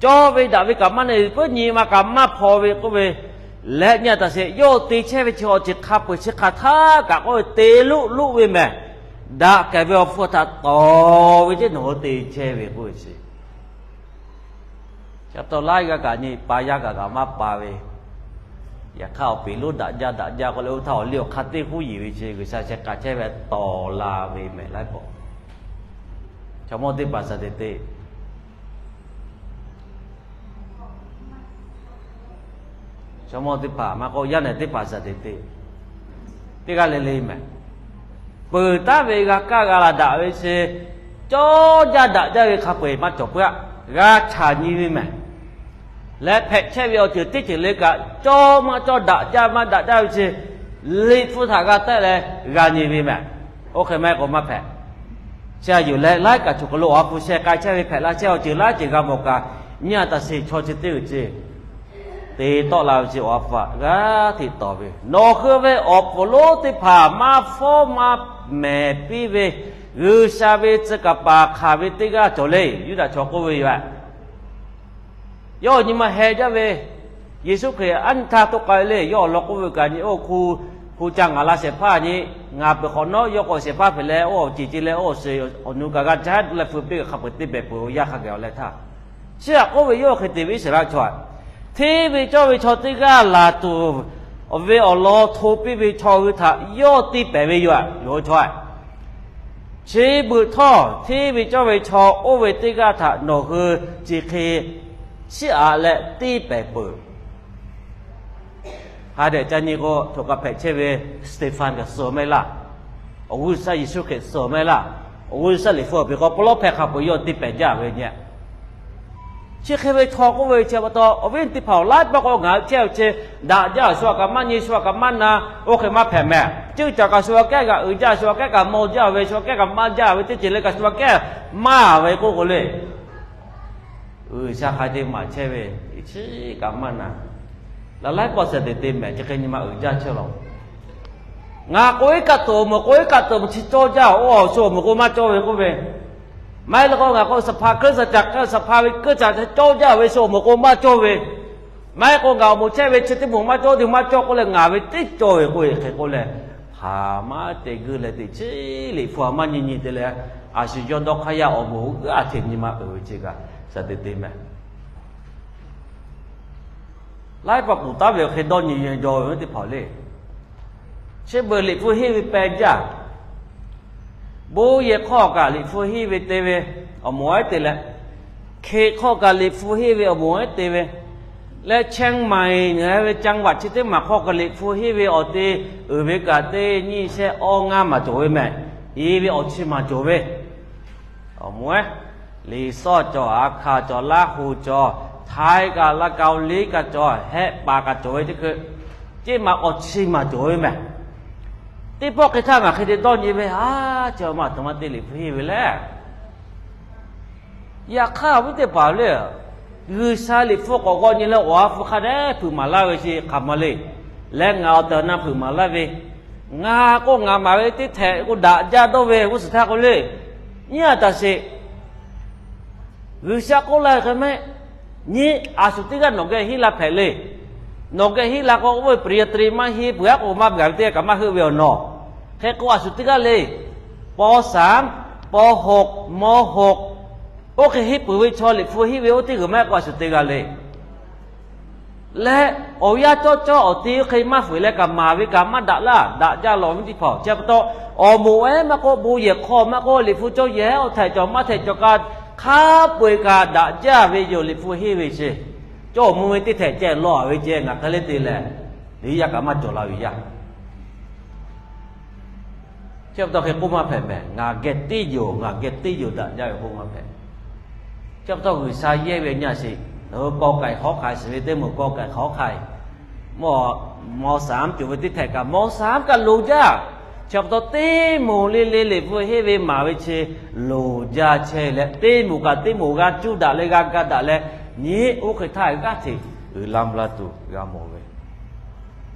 cawˇ ve daꞈ ve kaꞈ maˇ na yuˬ puiˉ, nyi ma kaꞈ maˇ hpaw ve k'oˆ ve, leh nyi a taꞈ sheˍ, yawˇ te chehˇ ve chi awˬ ceuˬ hk'a peu-eˬ chi hk'aˬ htaˇ kaꞈ k'oˆ ve te luˆ luˆ ve mehˍ. Daꞈ kehˬ ve awˬ hpu htaꞈ tawˍ ve ceˇ nawˬ hui te chehˇ ve k'oˆ ve chi. Chi pa taw laiˉ g'aˇ kaꞈ nyi pa yaˇ kaꞈ kaꞈ maˇ pa ve, yaꞈ hk'aˇ awˬ peˍ lonˉ daꞈ jaˇ daꞈ jaˇ k'oˆ leh oˇ htaˇ awˬ liˇ awˬ hk'aˇ teˇ huˉ yiˬ ve chi G'uiˬsha sheh k'ai chehˇ ve tawˍ la ve mehˍ laiˉ pawˆ. Chaw mawˇ teˇ hpaˍ shaˍ teꞈ teˇ Chaw mawˇ teˇ hpaˍ maˇ k'oˆ, yaˇ nehˬ teˇ hpaˍ shaˍ teꞈ teˇ, teˇ g'aˇ le le mehˍ. Peuˬ taˉ ve g'a kaˇ g'a laˬ daꞈ ve chi, cawˇ jaˇ daꞈ jaˇ ve hk'a peu-eˬ maˇ cawˬ puiˉ-aˆ. G'a chaꞈ nyi ve mehˍ. Leh hpehꞈ chehˇ ve awˬ ceuˬ teˇ ceuˬ le kaꞈ, cawˇ maˇ cawˇ daꞈ jaˇ maˇ daꞈ jaˇ ve chi, Liꞈ hpu htaꞈ g'a tehˆ leh g'a nyi ve mehˍ. Oˇ hk'e maˇ heˆ k'o maˇ hpehꞈ. Chi a yuˬ leh laiˉ kaꞈ choˬ kaˬ lo Awˬ ha hpu sheh k'ai chehˇ ve hpehꞈ la chehˇ awˬ ceuˬ laiˉ ceuˬ g'a mawˬ kaꞈ, nyi a taꞈ sheˍ chaw chi teˇ g'uiˬ ceuˬ te tawˆ la ve chi Awˬ ha hpu g'aˇ hteꞈ tawˍ ve. Nawˬ hui ve awˬ pfuhˍ lonˉ teˇ hpaˍ maˇ fawˉ maˇ mehˍ piˇ ve G'uiˬsha ve tcuh kaˍ paˍ hk'aˬ ve teˇ g'aˇ cawˬ le. Yuˇdaꞈ chaw k'oˆ ve yoˬ. Yawˇ awˬ nyi ma heh jaˇ ve, Yeˍsuˆ Hkriꞈ aˉ nyi htaˇ toˆ k'ai le. Yawˇ awˬ lawn k'oˆ ve kaꞈ nyi, oˇ hku, hku ca ngaˬ la shehˍ hpaˇ nyi, ngaˬ peuˬ hk'awꞈ nawˉ yawˇ k'awꞈ shehˍ hpaˇ hpehꞈ leh, oˇ awˬ ceˬ ce leh oˇ awˬ suhˍ awˬ nu kaꞈ g'a caˉ leh feu piˇ hk'a peu-eˬ teˇ pehˍ peuˬ-oˬ, yaˇ hk'a gaˬ awˬ leh htaˇ. Chi htaꞈ k'oˆ ve yawˇ hk'e te ve Iˉsaˍreˍlaˆ chaw, hteˇ ve cawˇ ve chaw teˇ g'aˇ laˬ tuˬ ve awˬ lawn hto piˇ ve chaw hui htaꞈ yawˇ teˇ pehˍ ve yoˬ. Yawˇ chaw chi beuꞈ htawˇ, hteˇ ve cawˇ ve chaw oˇ ve teˇ g'aˇ htaꞈ nawˬ hui chi hk'e chiˇ aꞈ leh teˇ pehˍ peuˬ. Ha dehꞈ ca nyi k'o, choˬ kaꞈ hpehꞈ chehˇ ve Steˍfanˍ kaꞈ suh maˇ heˆ laˇ. Awˬ g'uˇ suhˍ Yeˍsuˆ Hkriꞈ suh maˇ heˆ laˇ. Awˬ g'uˇ suhˍ Liꞈ hpu awˬ piˍ k'o, pawˇ lawˉ hpehˇ hk'a peu-eˬ yawˇ teˇ pehˍ jaˇ ve nyi. Chi hk'e ve chaw k'oˆ ve chi pa taw, awˬ viˉ teˇ hpaˍ-oˬ, laiˉ pawˆ k'o ngaˬ hui chehˇ ve chi, daꞈ jaˇ shu kaꞈ maˇ nyi, shu kaꞈ maˇ na, oˇ hk'e maˇ hpehꞈ mehˍ. Ceuˇ caˬ kaꞈ shu aꞈ kehˉ kaꞈ uiˍ jaˇ, shu aꞈ kehˉ kaꞈ maw jaˇ ve, shu aꞈ kehˉ kaꞈ maˇ jaˇ ve, teˇ ceuˬ le kaꞈ shu aꞈ kehˉ maˇ ve k'oˆ k'o le. G'uiˬsha hk'a te maˍ chehˇ ve, chi kaꞈ maˇ na. Laˬ laiˉ pawˆ shaˍ teꞈ te mehˍ, chi hk'e nyi ma uiˍ jaˇ chehˇ law. Ngaˬ k'oꞈ-e kaꞈ tuˬ, awˬ moˍ k'oꞈ-e kaꞈ tuˬ, chi cawˇ jaˇ-oˬ, shu awˬ moˍ k'o maˇ cawˇ ve k'oˆ ve. Maˇ heˆ leh k'o ngaˬ k'o saˍ hpaˍ hkui saˍ caꞈ, saˍ hpaˍ ve hkui caꞈ cawˇ jaˇ ve, shu awˬ moˍ k'o maˇ cawˇ ve. Maˇ heˆ k'o ngaˬ awˬ moˍ chehˇ ve chi teˇ moˍ maˇ cawˇ, teˇ maˇ cawˇ k'oˆ leh ngaˬ ve teˇ cawˇ ve k'oˆ ve hk'e k'oˆ leh, hpaˍ maˇ te g'uiˇ leh teꞈ chiˉ Liꞈ hpu a maˇ nyi nyi te leh, a shu yawˇ dawˇ hk'aˇ yaˇ awˬ moˍ g'aˇ hteꞈ nyi ma uiˍ ve chi kaꞈ shaˍ teꞈ te mehˍ. Laiˉ pawˆ k'oˍ taˉ ve awˬ hk'e dawˇ nyi jaw ve teˇ hpaˍ le. Chi beuꞈ Liꞈ hpu henˇ ve peh jaˇ. Bon yehˬ hk'aw kaꞈ Liꞈ hpu henˇ ve te ve awˬ moˍ ehˉ te leh, Hkriꞈ hk'aw kaꞈ Liꞈ hpu henˇ ve awˬ moˍ ehˉ te ve leh, Chiang Mai ve จังหวัด chi teˇ maˬ hk'aw kaꞈ Liꞈ hpu henˇ ve awˬ te uiˍ ve kaꞈ teˇ nyiˇ shehˆ awˇ ngaˇ maˬ cawˬ ve mehˍ. Henˇ ve awˬ chi maˬ cawˬ ve awˬ moˍ ehˉ, Liˍsawˇ cawˬ, Aˍhkaˍ cawˬ, Laˇ hu cawˬ, Htaiˇ kaꞈ Laˇ Kaoˍliˇ kaꞈ cawˬ, Hehˆ paˍ kaꞈ cawˬ ve teˇ hkui, ceˇ maˬ awˬ chi maˬ cawˬ ve mehˍ. Teˇ pawˆ hk'e htaˇ ngaˬ hk'e te dawˇ nyi ve, a, chi maˬ aˬ htoꞈ ma te Liꞈ hpu henˇ ve le. Yaꞈ hk'aˇ awˬ viˉ teˇ hpaˍ le, G'uiˬsha Liꞈ hpu k'awꞈ g'aw nyi leh awˬ ha hpu hk'a dehꞈ hpeuꞈ maˍ laˇ ve chi hk'aˬ ma le. Leh ngaˬ awˬ tehˬ awˬ na hpeuꞈ maˍ laˇ ve, ngaˬ k'o ngaˬ maˍ ve teˇ htehꞈ k'o daꞈ jaˇ dawˇ ve g'uˇ suhˍ htaˇ k'o le, nyi a taꞈ sheˍ. G'uiˬsha k'oˆ laˇ ve hk'e mehˆ, nyi, a shu teˇ g'aˇ nawˬ geh henˇ la hpehꞈ le. Nawˬ geh henˇ la k'o, oˇ ve ปริญญาตรี maˇ henˇ peuˬ aˉ k'o maˇ gaˬ ve teˇ g'aˇ kaꞈ maˇ heuˆ ve awˬ nawˬ. Hk'e k'o a shu teˇ g'aˇ le, ป.สาม ป.หก ม.หก oˇ hk'e henˇ peuˬ ve chaw, liꞈ hpu henˇ ve oˇ teˇ g'uiˬ maˇ heˆ k'o a shu teˇ g'aˇ le. Leh awˬ yanˇ cawˇ cawˇ awˬ te oˇ hk'e maˇ fuiˍ leh kaꞈ maˍ ve kaꞈ maˇ daꞈ laˇ, daꞈ jaˇ lawˬ ve teˇ hpaˍ. Chi pa taw awˬ moˍ ehˉ maˇ k'oˆ, bon yehˬ hk'aw maˇ k'oˆ, liꞈ hpu cawˇ yehˬ awˬ htaiꞈ cawˬ maˇ htaiꞈ cawˬ kaꞈ, hk'a peu-eˬ kaꞈ daꞈ jaˇ ve yoˬ. Liꞈ hpu henˇ ve chi cawˇ mvuh ve teˇ htehꞈ ceh lawˬ-a ve ceh ngaˬ hk'e le te leh, liꞈ yaˇ kaꞈ maˇ cawˬ la ve yaˇ. Chi pa taw hk'e k'oˆ maˇ hpehꞈ mehˬ, ngaˬ geh teˇ yoˬ, ngaˬ geh teˇ yoˬ daꞈ jaˇ ve k'oˆ maˇ hpehꞈ. Chi pa taw G'uiˬsha yehˇ ve nyi a sheˍ, ก.ไก่ ข.ไข่ shiˍ ve teˇ moˍ ก.ไก่ ข.ไข่ mawˇ สาม cawˬ ve teˇ htehꞈ kaꞈ ม.สาม kaꞈ loˍ jaˇ. Chi pa taw teˇ moˍ le le liꞈ hpu henˇ ve maˍ ve chi loˍ jaˇ chehˇ leh, teˇ moˍ kaꞈ teˇ moˍ g'a cuˇ daꞈ leh g'a ga daꞈ leh, nyi oˇ hk'e htaˇ g'aˇ hteꞈ uiˍ la mvuh la tuˬ g'a mawˬ ve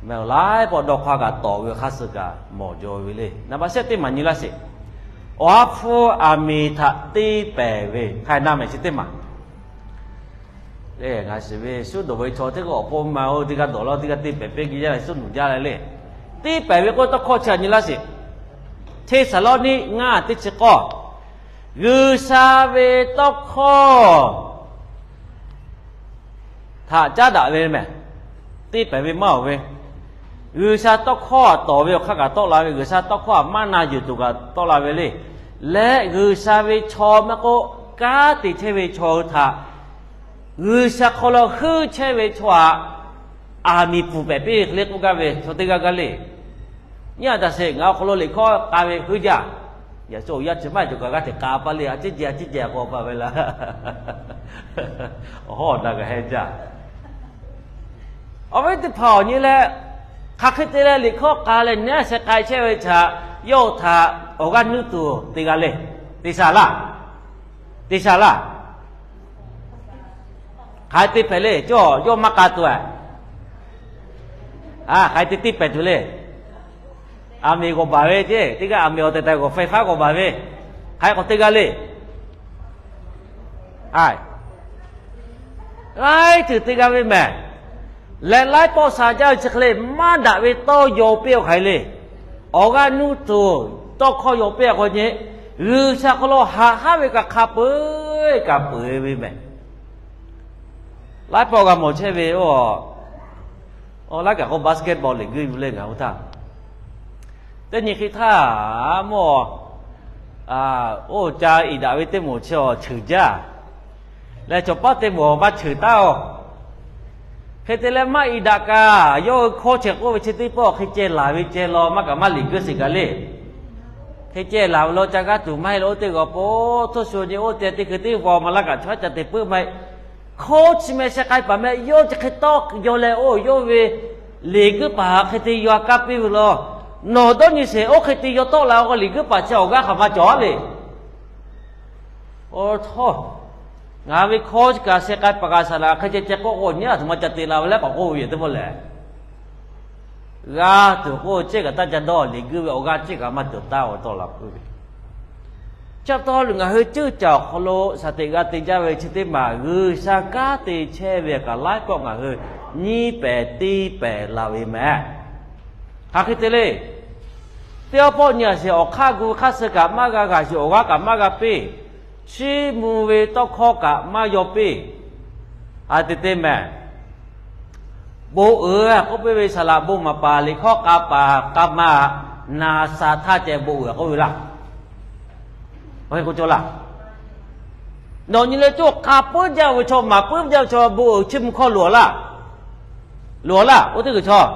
mehˬ. Laiˉ pawˆ dawˇ hk'aˇ kaꞈ tawˍ ve hk'aˇ suh kaꞈ mawˬ jaw ve le. Naˍ baꞈ shehˆ teˇ maˬ nyi laˇ sheˍ. Awˬ ha hpu aˬ miˍ htaꞈ te pehˍ ve hk'a na mehˬ chi teˇ maˬ. Lehˬ, ngaˬ shiˍ ve suˉ dawˬ ve chaw teˇ g'aˇ awˬ pon ma-o, teˇ g'aˇ dawˬ laˇ-o, teˇ g'aˇ te pehˍ piˇ geh jaˇ leh suˉ nuˬ jaˇ leh le. Te pehˍ ve k'oˆ tawˇ hkawˇ chi a nyi laˇ sheˍ. Hteˇsaˍlawˇniˆ ngaˇ teˇ chi k'awˇ, G'uiˬsha ve tawˇ hkawˇ htaꞈ caˉ daꞈ ve mehˬ. Te pehˍ ve maˇ-oˬ ve, G'uiˬsha tawˇ hkawˇ tawˍ ve awˬ hk'aˇ kaꞈ tawˆ la ve, G'uiˬsha tawˇ hkawˇ htaꞈ maˇ na yuˬ tuˬ kaꞈ tawˆ la ve le. Leh G'uiˬsha ve chaw maˇ k'oˆ, kanˉ te chehˇ ve chaw hui htaꞈ G'uiˬsha hk'aw lo heuˆ chehˇ ve chaw htaꞈ aˬ miˍ pfuhˍ pehˍ piˇ ve hk'e le k'oˆ gaˇ ve chaw teˇ g'aˇ gaˇ le. Nyi a taꞈ sheˍ, ngaˬ awˬ hk'aw lo liꞈ hkawˇ k'a ve heuˆ jaˇ. Yaꞈ shu awˬ yanˇ chi maˇ heˆ cawˬ kaꞈ g'aˇ hteꞈ k'a pa le, a ciˉ ceh a ciˉ ceh k'awꞈ pa ve laˇ. Awˬ hawˉ awˬ na kaꞈ heh jaˇ. Awˬ viˉ teˇ hpaˍ awˬ nyi leh, hk'aˬ hk'e te leh liꞈ hkawˇ k'a leh nehˉ sheh k'ai chehˇ ve htaꞈ yawˇ htaꞈ awˬ g'aˇ nuˇ tuˬ te g'a le. Te sha laˇ. Te sha laˇ. Hk'aˬ hk'e te hpehꞈ le, cawˇ yawˇ maˇ k'a tuˬ a. Hk'aˬ hk'e te tiˇ pehˍ tuˬ le. Aˬ miˍ g'awˬ baˬ ve ceˇ, teˇ g'aˇ aˬ miˍ awˬ tehˬ tehˬ g'awˬ ไฟฟ้า g'awˬ baˬ ve, hk'aˬ hk'e k'awꞈ te g'a le. Laiˉ ceuˬ te g'a ve mehˬ. Leh laiˉ pawˆ sha jaˇ ve chi hk'e le, maˇ daꞈ ve tawˇ yaw piˇ-oˬ hk'aˬ hk'e le. Awˬ g'aˇ nuˇ tuˬ tawˇ hkawˇ yaw piˇ-a k'o nyi, G'uiˬsha hk'aw lo haꞈ haˉ ve kaꞈ hk'a peu-eˬ kaꞈ peuˬ ve mehˬ. Laiˉ pawˆ g'a mawˬ chehˇ ve, laiˉ kaꞈ k'o basketball liꞈ guiˇ ve le ngaˬ hui htaˇ. Teˇ nyi hk'e htaˇ, mawˇ, oˇ ca iˍ daꞈ ve teˇ moˍ chi awˬ cheuˬ jaˇ. Leh cawˬ paˉ teˇ moˍ maˇ cheuˬ taˉ-oˬ. Hk'e te leh maˇ iˍ daꞈ kaꞈ, yawˇ hui hkawˇ chehˇ k'oˆ ve chi teˇ pawˆ hk'e ceh laˬ ve ceh law maˇ kaꞈ maˇ liꞈ guiˇ sheˍ kaꞈ le. Hk'e ceh laˬ ve law ca g'aˇ tuˬ maˇ heˆ la oˇ teˇ g'aw po, htawˇ shu nyi oˇ te teˇ hkui teˇ g'aw ma laˇ kaꞈ chaw ca te puiˉ maˇ heˆ. Hkawˇ chi meh sheh k'ai paˍ meh yawˇ chi hk'e tawˇ yaw leh, oˇ yawˇ ve liꞈ guiˇ paˍ hk'e te yaw kanˇ piˇ ve law. Nawˬ dawˇ nyi sheˍ, oˇ hk'e te yaw tawˆ la k'o liꞈ guiˇ paˍ chi awˬ g'aˇ hk'aˬ ma cawˬ le. Oˇ htawˇ, ngaˬ ve hkawˇ chi kaꞈ sheh k'ai paˍ kaꞈ saˍ laꞈ hk'e ceh ceh k'oˆ k'o nyi a htoꞈ ma ca te la ve leh k'awꞈ k'oˆ ve yoˬ teˇ pawˆ lehˬ. G'a tuˬ k'o ceˇ kaꞈ taˇ ca dawˇ, liꞈ guiˇ ve awˬ g'aˇ ceˇ kaꞈ maˇ cawˬ taˉ-oˬ tawˆ la puiˉ ve. Chi pa taw ngaˬ hui ceuˇ caˬ awˬ hk'aw lo shaˍ teꞈ g'a te jaˇ ve chi teˇ maˬ G'uiˬsha kanˉ te chehˇ ve kaꞈ laiˉ pawˆ ngaˬ hui nyiˇ pehˍ teˇ pehˍ la ve mehˬ. Hk'aˬ hk'e te le. Teˇ pawˆ nyi a sheˍ, awˬ hk'aˇ gu hk'aˇ suh kaꞈ maˇ g'a g'a sheˍ, awˬ g'aˇ kaꞈ maˇ g'a piˇ. Chiˇ mvuh ve tawˇ hkawˇ kaꞈ maˇ yaw piˇ. A te te mehˬ. Bon uiˍ k'oˆ piˇ ve saˍ laꞈ bon maˍ paˍ liꞈ hkawˇ k'a paˍ k'a ma, naˍ saˍ htaˇ ceh bon uiˍ k'oˆ ve laˇ. K'o laˇ. Nawˬ nyi leh cawˇ k'a puiˉ jaˇ ve chaw, maˍ puiˉ jaˇ ve chaw bon uiˍ chiˇ mvuh hkawˇ loˍ laˇ. Loˍ laˇ, oˇ teˇ g'uiˬ chaw.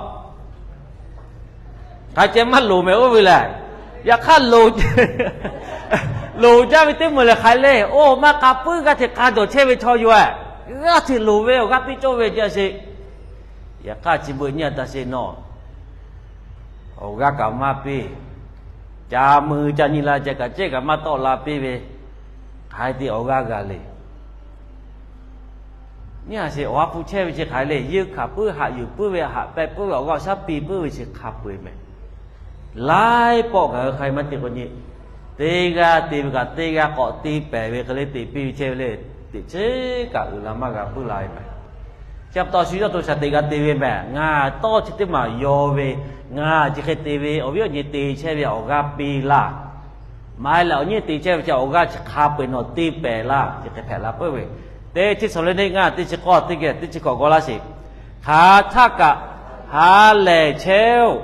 Hk'aˬ ceh maˇ loˍ mehˍ oˇ ve lehˬ. Yaꞈ hk'aˇ, loˍ jaˇ ve teˇ moˍ lehˬ hk'aˬ le. Oˇ maˇ k'a puiˉ g'aˇ hteꞈ k'a dawˬ chehˇ ve chaw yoˬ. G'aˇ hteꞈ loˍ ve awˬ g'aˇ piˇ cawˇ ve jaˇ sheˍ. Yaꞈ hk'aˇ chi beuꞈ nyi a taˇ sheˍ nawˬ. Awˬ g'aˇ kaꞈ maˇ piˇ. Ca mui ca nyi la ceh kaꞈ cehˇ kaꞈ maˇ tawˆ la piˇ ve. Hk'aˬ hk'e te awˬ g'aˇ g'a le. Nyi a sheˍ, awˬ ha hpu chehˇ ve chi hk'aˬ le, yeˇ hkanˍ puiˉ haꞈ yuˬ puiˉ ve, haꞈ pehꞈ puiˉ ve, awˬ g'aˇ awˬ shaˉ piˇ puiˉ ve chi hk'a peu-eˬ mehˍ. Laiˉ pawˆ ngaˬ hui hk'a maˇ te k'o nyi, teˇ g'aˇ te ve kaꞈ teˇ g'aˇ k'awꞈ te pehˍ ve hk'e le te piˇ ve chehˇ ve le, teꞈ chiˉ kaꞈ uiˍ la maˇ g'a puiˉ la ve mehˍ. Chi pa taw shu yawˇ to shaˍ teꞈ g'a te ve mehˍ. Ngaˬ tawˇ chi teˇ maˬ yaw ve, ngaˬ chi hk'e te ve awˬ viˉ awˬ nyi te chehˇ ve awˬ g'aˇ piˇ laˇ. Maˇ heˆ leh awˬ nyi te chehˇ ve chi awˬ g'aˇ chi hk'a peu-eˬ nawˬ te pehˍ laˇ, chi hk'e hpehꞈ la puiˉ ve. Teˇ Hteˇsaˍlawˇniˆ ngaˇ teˇ chi k'awˇ teˇ geh teˇ chi hkawꞈ g'aw laˇ sheˍ. Hk'aˬ htaˆ kaꞈ ha lehˬ chehˇ-oˆ.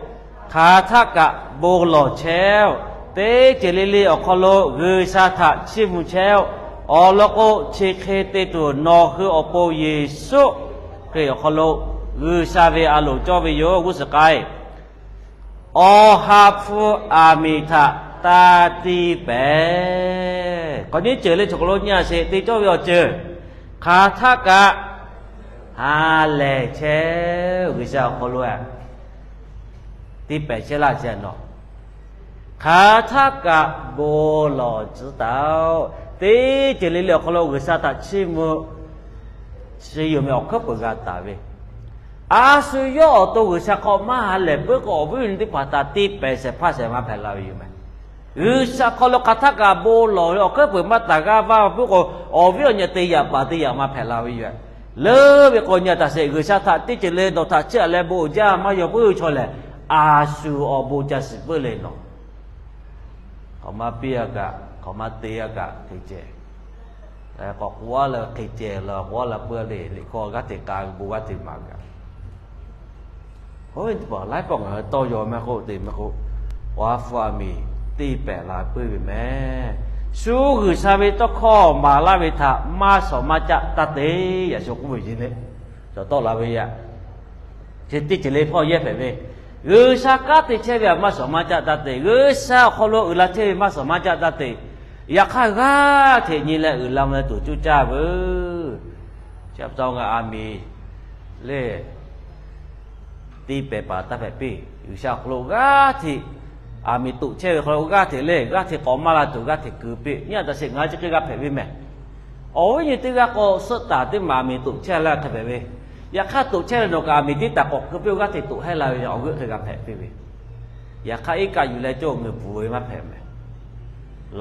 Hk'aˬ htaˆ kaꞈ bon lawˬ chehˇ-oˆ. Teˇ ceuˬ le le awˬ hk'aw lo G'uiˬsha htaꞈ chiˇ mvuh chehˇ-oˆ. Awˬ lawn k'o, chi hk'e te tuˬ nawˬ hui awˬ pon Yeˍsuˆ Hkriꞈ awˬ hk'aw lo G'uiˬsha ve a loˍ cawˇ ve yoˬ. G'uˇ suhˍ k'ai, Awˬ ha hpu aˬ miˍ htaꞈ taˇ tiˇ pehˍ. K'awꞈ nyiˇ ceuˬ le chaw hk'aw lo nyi-a sheˍ, te cawˇ ve awˬ ceuˬ. Hk'aˬ htaˆ kaꞈ ha lehˬ chehˇ-oˆ. G'uiˬsha awˬ hk'aw lo tiˇ pehˍ chehˇ laˇ ce nawˬ. Hk'aˬ htaˆ kaꞈ bon lawˬ tcuhˉ taˍ-oˆ. Teˇ ceuˬ le le awˬ hk'aw lo G'uiˬsha htaꞈ chiˇ mvuh chi yoˬ meh awˬ hkuiˉ peuˬ g'a taˍ ve, a shu yawˇ awˬ to G'uiˬsha hk'aw maˇ ha lehˬ puiˉ k'o, awˬ viˉ awˬ nyi teˇ hpaˍ htaꞈ tiˇ pehˍ shehˍ hpaˇ shehˍ ma hpehꞈ la ve yoˬ meh. G'uiˬsha hk'aw lo hk'aˬ htaˆ kaꞈ bon lawˬ ve awˬ hkuiˉ peuˬ maˇ taˍ g'aˇ vaˇ puiˉ k'o, awˬ viˉ awˬ nyi te yaꞈ paˍ te yaꞈ ma hpehꞈ la ve yoˬ. Leuˉ ve k'awꞈ nyi-a taˍ sheˍ, G'uiˬsha htaꞈ teˇ ceuˬ le nawˬ htaꞈ chiˇ aꞈ leh bon uiˍ jaˇ maˇ yaw puiˉ chaw lehˬ, a shu awˬ bon ca shiˍ puiˉ le nawˬ. K'awꞈ maˇ piˇ-a kaꞈ, k'awꞈ maˇ te-a kaꞈ hk'e ceh, k'awꞈ k'oˆ-a leh hk'e ceh la k'oˆ-a la puiˉ le. Liꞈ hkawˇ g'aˇ hteꞈ k'a bon g'aˇ hteꞈ maˍ kaꞈ, oˇ ve teˇ hpaˍ laiˉ pawˆ ngaˬ hui tawˇ yaw maˇ k'oˆ te maˇ k'oˆ, Awˬ ha hpu aˬ miˍ teˇ pehˍ la puiˉ ve meh. Shu G'uiˬsha ve tawˇ hkawˇ maˍ laˇ ve htaꞈ maˇ shawˍ maˇ caˆ taˇ te. Yaꞈ shu k'oˆ ve yoˬ le. Cawˬ tawˆ la ve yaꞈ, chi teˇ ceuˬ le hpawˇ yehˇ hpehꞈ ve, G'uiˬsha kanˉ te chehˇ ve htaꞈ maˇ shawˍ maˇ caˆ taˇ te. G'uiˬsha awˬ hk'aw lo uiˍ la chehˇ ve maˇ shawˍ maˇ caˆ taˇ te. Yaꞈ hk'aˇ g'aˇ hteꞈ nyi leh uiˍ la mvuh leh tuˬ cuˇ caˇ veuˬ. Chi pa taw ngaˬ aˬ miˍ le teˇ pehˍ paˍ taˇ hpehꞈ piˇ. G'uiˬsha awˬ hk'aw lo g'aˇ hteꞈ, aˬ miˍ toꞈ chehˇ ve hk'aw lo g'aˇ hteꞈ le, g'aˇ hteꞈ k'awꞈ maˇ la tuˬ g'aˇ hteꞈ keu piˇ. Nyi-a taˍ sheˍ, ngaˬ hui chi hk'e g'a hpehꞈ ve meh. Awˬ viˉ nyi teˇ g'aˇ k'o, suhˆ taˍ teˇ maˬ aˬ miˍ toꞈ chehˇ laˇ hk'e hpehꞈ ve. Yaꞈ hk'aˇ toꞈ chehˇ ve nawˬ kaꞈ aˬ miˍ teˇ taˍ k'awꞈ keu piˇ, g'aˇ hteꞈ toꞈ hehˉ la ve awˬ g'euˆ hk'e g'a hpehꞈ piˇ ve. Yaꞈ hk'aˇ iˉ kaˆ yuˬ leh cawˇ ngeuˍ pfuhˍ ve maˇ hpehꞈ meh.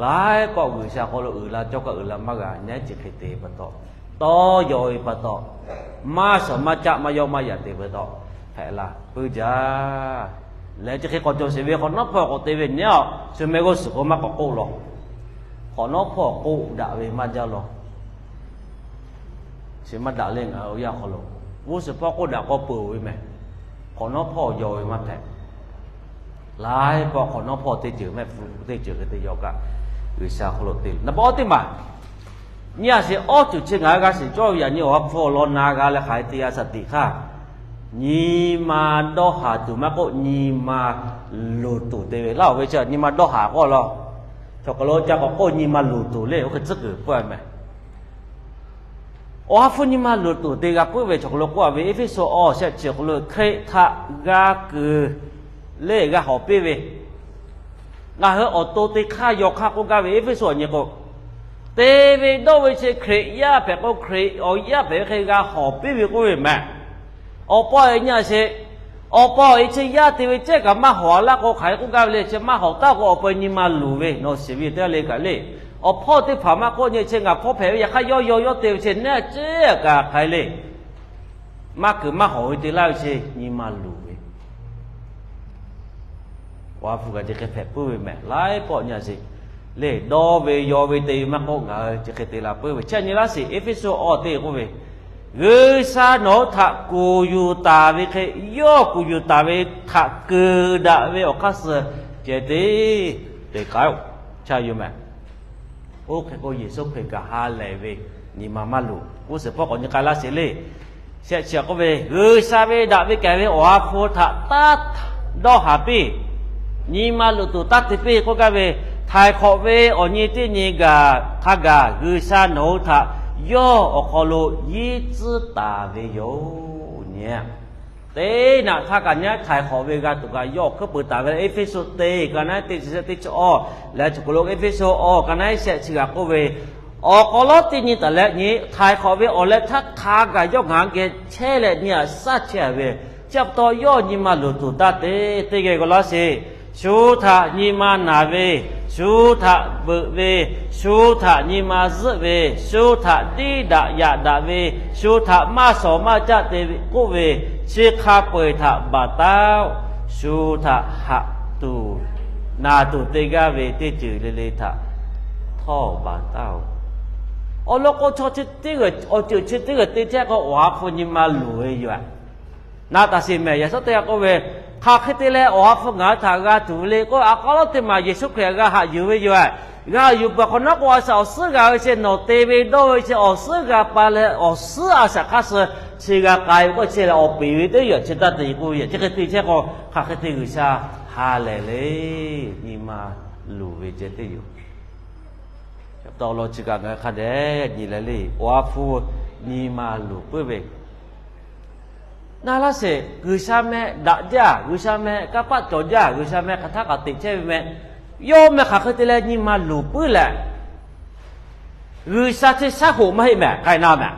Laiˉ pawˆ G'uiˬsha hk'aw lo uiˍ la cawˇ kaꞈ uiˍ la maˇ g'a nyi-a, chi hk'e te pa taw, tawˇ yaw ve pa taw, maˇ shawˍ maˇ caˆ maˇ yawˆ maˇ yaꞈ te pa taw, hpehꞈ la puiˉ jaˇ. Leh chi hk'e k'awꞈ cawˬ sheˍ ve hk'awꞈ nawˉ hpawˇ k'awꞈ te ve nyi-a, shu meh g'uˇ suhˍ k'o maˇ k'awꞈ k'oˆ law. Hk'awꞈ nawˉ hpawˇ k'oˆ daꞈ ve maˇ jaˇ law. Chi maˇ daꞈ le ngaˬ hui awˬ yanˇ hk'aw lo, g'uˇ suhˍ hpawˇ k'oˆ daꞈ k'aw peuˬ ve meh. Hk'awꞈ nawˉ hpawˇ yaw ve maˇ hpehꞈ. Laiˉ pawˆ hk'awꞈ nawˉ hpawˇ teˇ ceuˬ mehˆ hpu teˇ ceuˬ hk'e te yaw kaꞈ, G'uiˬsha hk'aw lo te naˍ baꞈ awˇ teˇ maˬ. Nyi-a sheˍ, awˇ ceuˬ chi ngaˬ hui g'a shiˍ cawˇ ve yaꞈ nyi Awˬ ha hpu awˬ lawn na g'a leh hk'aˬ hk'e te g'a shaˍ tiꞈ hk'aˇ, nyi ma dawˇ haˍ tuˬ maˇ k'oˆ, nyi ma luˬ tuˬ te ve laˇ. Awˬ ve chi nyi ma dawˇ haˍ k'oˆ law. Chaw hk'aw lo ca k'awꞈ k'oˆ nyi ma luˬ tuˬ le, oˇ hk'e tcuhˉ kuiˬ peuˬ meh. Awˬ ha hpu nyi ma luˬ tuˬ te g'a puiˉ ve chaw hk'aw lo k'oˆ-a ve, Eˇfeˇsuꞈ awˬ shehˆ chi awˬ hk'aw lo Hkriꞈ htaꞈ g'a kuˬ le g'a hawˍ piˇ ve, ngaˬ hui awˬ to teˇ hk'aˇ yaw hk'aˇ k'oˆ gaˇ ve Eˇfeˇsuꞈ awˬ nyi k'o, te ve dawˇ ve chi Hkriꞈ yaˇ hpehꞈ k'o, Hkriꞈ awˬ yaˇ hpehꞈ ve hk'e g'a hawˍ piˇ ve k'oˆ ve meh. Awˬ pa-e nyi-a sheˍ, awˬ pa-e chi yaˇ te ve cehˇ kaꞈ maˇ hawˍ laˇ k'o, hk'aˬ hk'e k'oˆ gaˇ ve le. Chi maˇ hawˍ taˉ k'o, awˬ pa-e nyi ma luˬ ve nawˬ shiˍ ve teˇ g'aˇ le kaꞈ le. Awˬ hpawˇ teˇ hpaˍ maˇ k'oˆ nyi, chi ngaˬ hpawˇ hpehꞈ ve yaꞈ hk'aˇ yawˇ yaw yawˇ te ve chi neˇ cehˇ kaꞈ hk'aˬ hk'e le. Maˇ kuiˬ maˇ hawˍ ve te laˇ ve chi nyi ma luˬ ve. Awˬ ha hpu kaꞈ chi hk'e hpehꞈ puiˉ ve meh. Laiˉ pawˆ nyi-a sheˍ, le dawˇ ve yaw ve te ve maˇ k'oˆ, ngaˬ hui chi hk'e te la puiˉ ve. Chi nyi laˇ sheˍ, Eˇfeˇsuꞈ awˬ teˇ k'oˆ ve, G'uiˬsha nawˬ hui htaꞈ kuˬ yuˬ taˍ ve hk'e, yawˇ kuˬ yuˬ taˍ ve htaꞈ kuiˬ daꞈ ve awˬ hk'aˇ suh ceh te te k'ai-o. Cha yoˬ meh. Oˇ hk'e k'o, Yeˍsuˆ Hkriꞈ kaꞈ ha lehˬ ve nyi ma maˇ luˬ. G'uˇ suhˍ hpawˇ k'awꞈ nyi k'ai laˇ sheˍ le. Shehˆ chi k'oˆ ve, G'uiˬsha ve daꞈ ve kehˬ ve Awˬ ha hpu htaꞈ taˇ dawˇ haˍ piˇ. Nyi ma luˬ tuˬ taˇ te piˇ k'oˆ gaˇ ve, htaiˍ hk'awꞈ ve awˬ nyi teˇ nyi gaˬ hk'a gaˬ G'uiˬsha nawˬ hui htaꞈ yawˇ awˬ hk'aw lo yinˉ tcuhˉ taˍ ve yoˬ nyi. Teˇ naꞈ htaˇ kaꞈ nyi-a, htaiˍ hk'awꞈ ve g'a tuˬ kaꞈ yawˇ awˬ hkuiˉ peuˬ taˍ ve le. Eˇfeˇsuꞈ teˇ ka naˉ teˇ chi shehˆ teˇ chi awˇ leh chi hk'aw lo Eˇfeˇsuꞈ awˬ ka naˉ shehˆ chi g'aꞈ k'oˆ ve, awˬ hk'aw lo teˇ nyi taˍ leh nyi htaiˍ hk'awꞈ ve awˬ leh htaˇ hk'a gaˬ yawˇ ngaˬ hui geh chehˇ leh nyi-a shaˉ chehˇ ve, chi pa taw yawˇ nyi ma luˬ tuˬ taˇ te. Teˇ geh g'aw laˇ sheˍ. Shu htaꞈ nyi ma naˬ ve, shu htaꞈ beuꞈ ve, shu htaꞈ nyi ma zuhˆ ve, shu htaꞈ diˇ daꞈ yaꞈ daꞈ ve, shu htaꞈ maˇ shawˍ maˇ caˆ te k'oˆ ve, chi hk'a peu-eˬ htaꞈ baˬ taˉ-oˆ. Shu htaꞈ haꞈ tuˬ naˬ tuˬ te gaˇ ve teˇ ceuˬ le le htaꞈ htawˇ baˬ taˉ-oˆ. Awˬ lawn k'o, chaw chi teˇ g'aˇ, awˬ ceuˬ chi teˇ g'aˇ te chehˇ k'o, awˬ ha hpu nyi ma luˬ ve yoˬ. Naˆ taˍ sheˍ mehˍ, yaꞈ shawˉ teˇ g'aˇ k'oˆ ve, hk'aˬ hk'e te leh awˬ ha hpu ngaˬ hui htaꞈ g'a tuˬ le k'o, a k'aw lawˉ teˇ maˬ Yeˍsuˆ Hkriꞈ g'a haꞈ yuˬ ve yoˬ. G'a yuˬ peuˬ hk'awꞈ nawˉ k'o, a shaꞈ awˬ suhˉ g'a ve chi nawˬ te ve dawˇ ve chi awˬ suhˉ g'a pa leh awˬ suhˉ a shaꞈ hk'aˇ suh chi g'a k'ai ve k'oˆ chi leh awˬ peˍ ve teˇ yanˇ chi taˇ te k'oˆ ve yoˬ. Chi hk'e te chehˇ k'o, hk'aˬ hk'e te G'uiˬsha ha lehˬ le, nyi ma luˬ ve ceh teˇ yoˬ. Awˬ lawn chi kaꞈ ngaˬ hui hk'a dehꞈ nyi leh le, awˬ ha hpu nyi ma luˬ puiˉ ve. Na laˇ sheˍ, G'uiˬsha meh daꞈ jaˇ, G'uiˬsha meh kanˇ paˆ cawˬ jaˇ, G'uiˬsha meh hk'aˬ htaˇ kaꞈ teꞈ chehˇ ve meh, yawˇ meh hk'aˬ hk'e te leh nyi ma luˬ puiˉ leh, G'uiˬsha chi shaˉ hoꞈ maˇ heˆ mehˍ k'ai na mehˍ.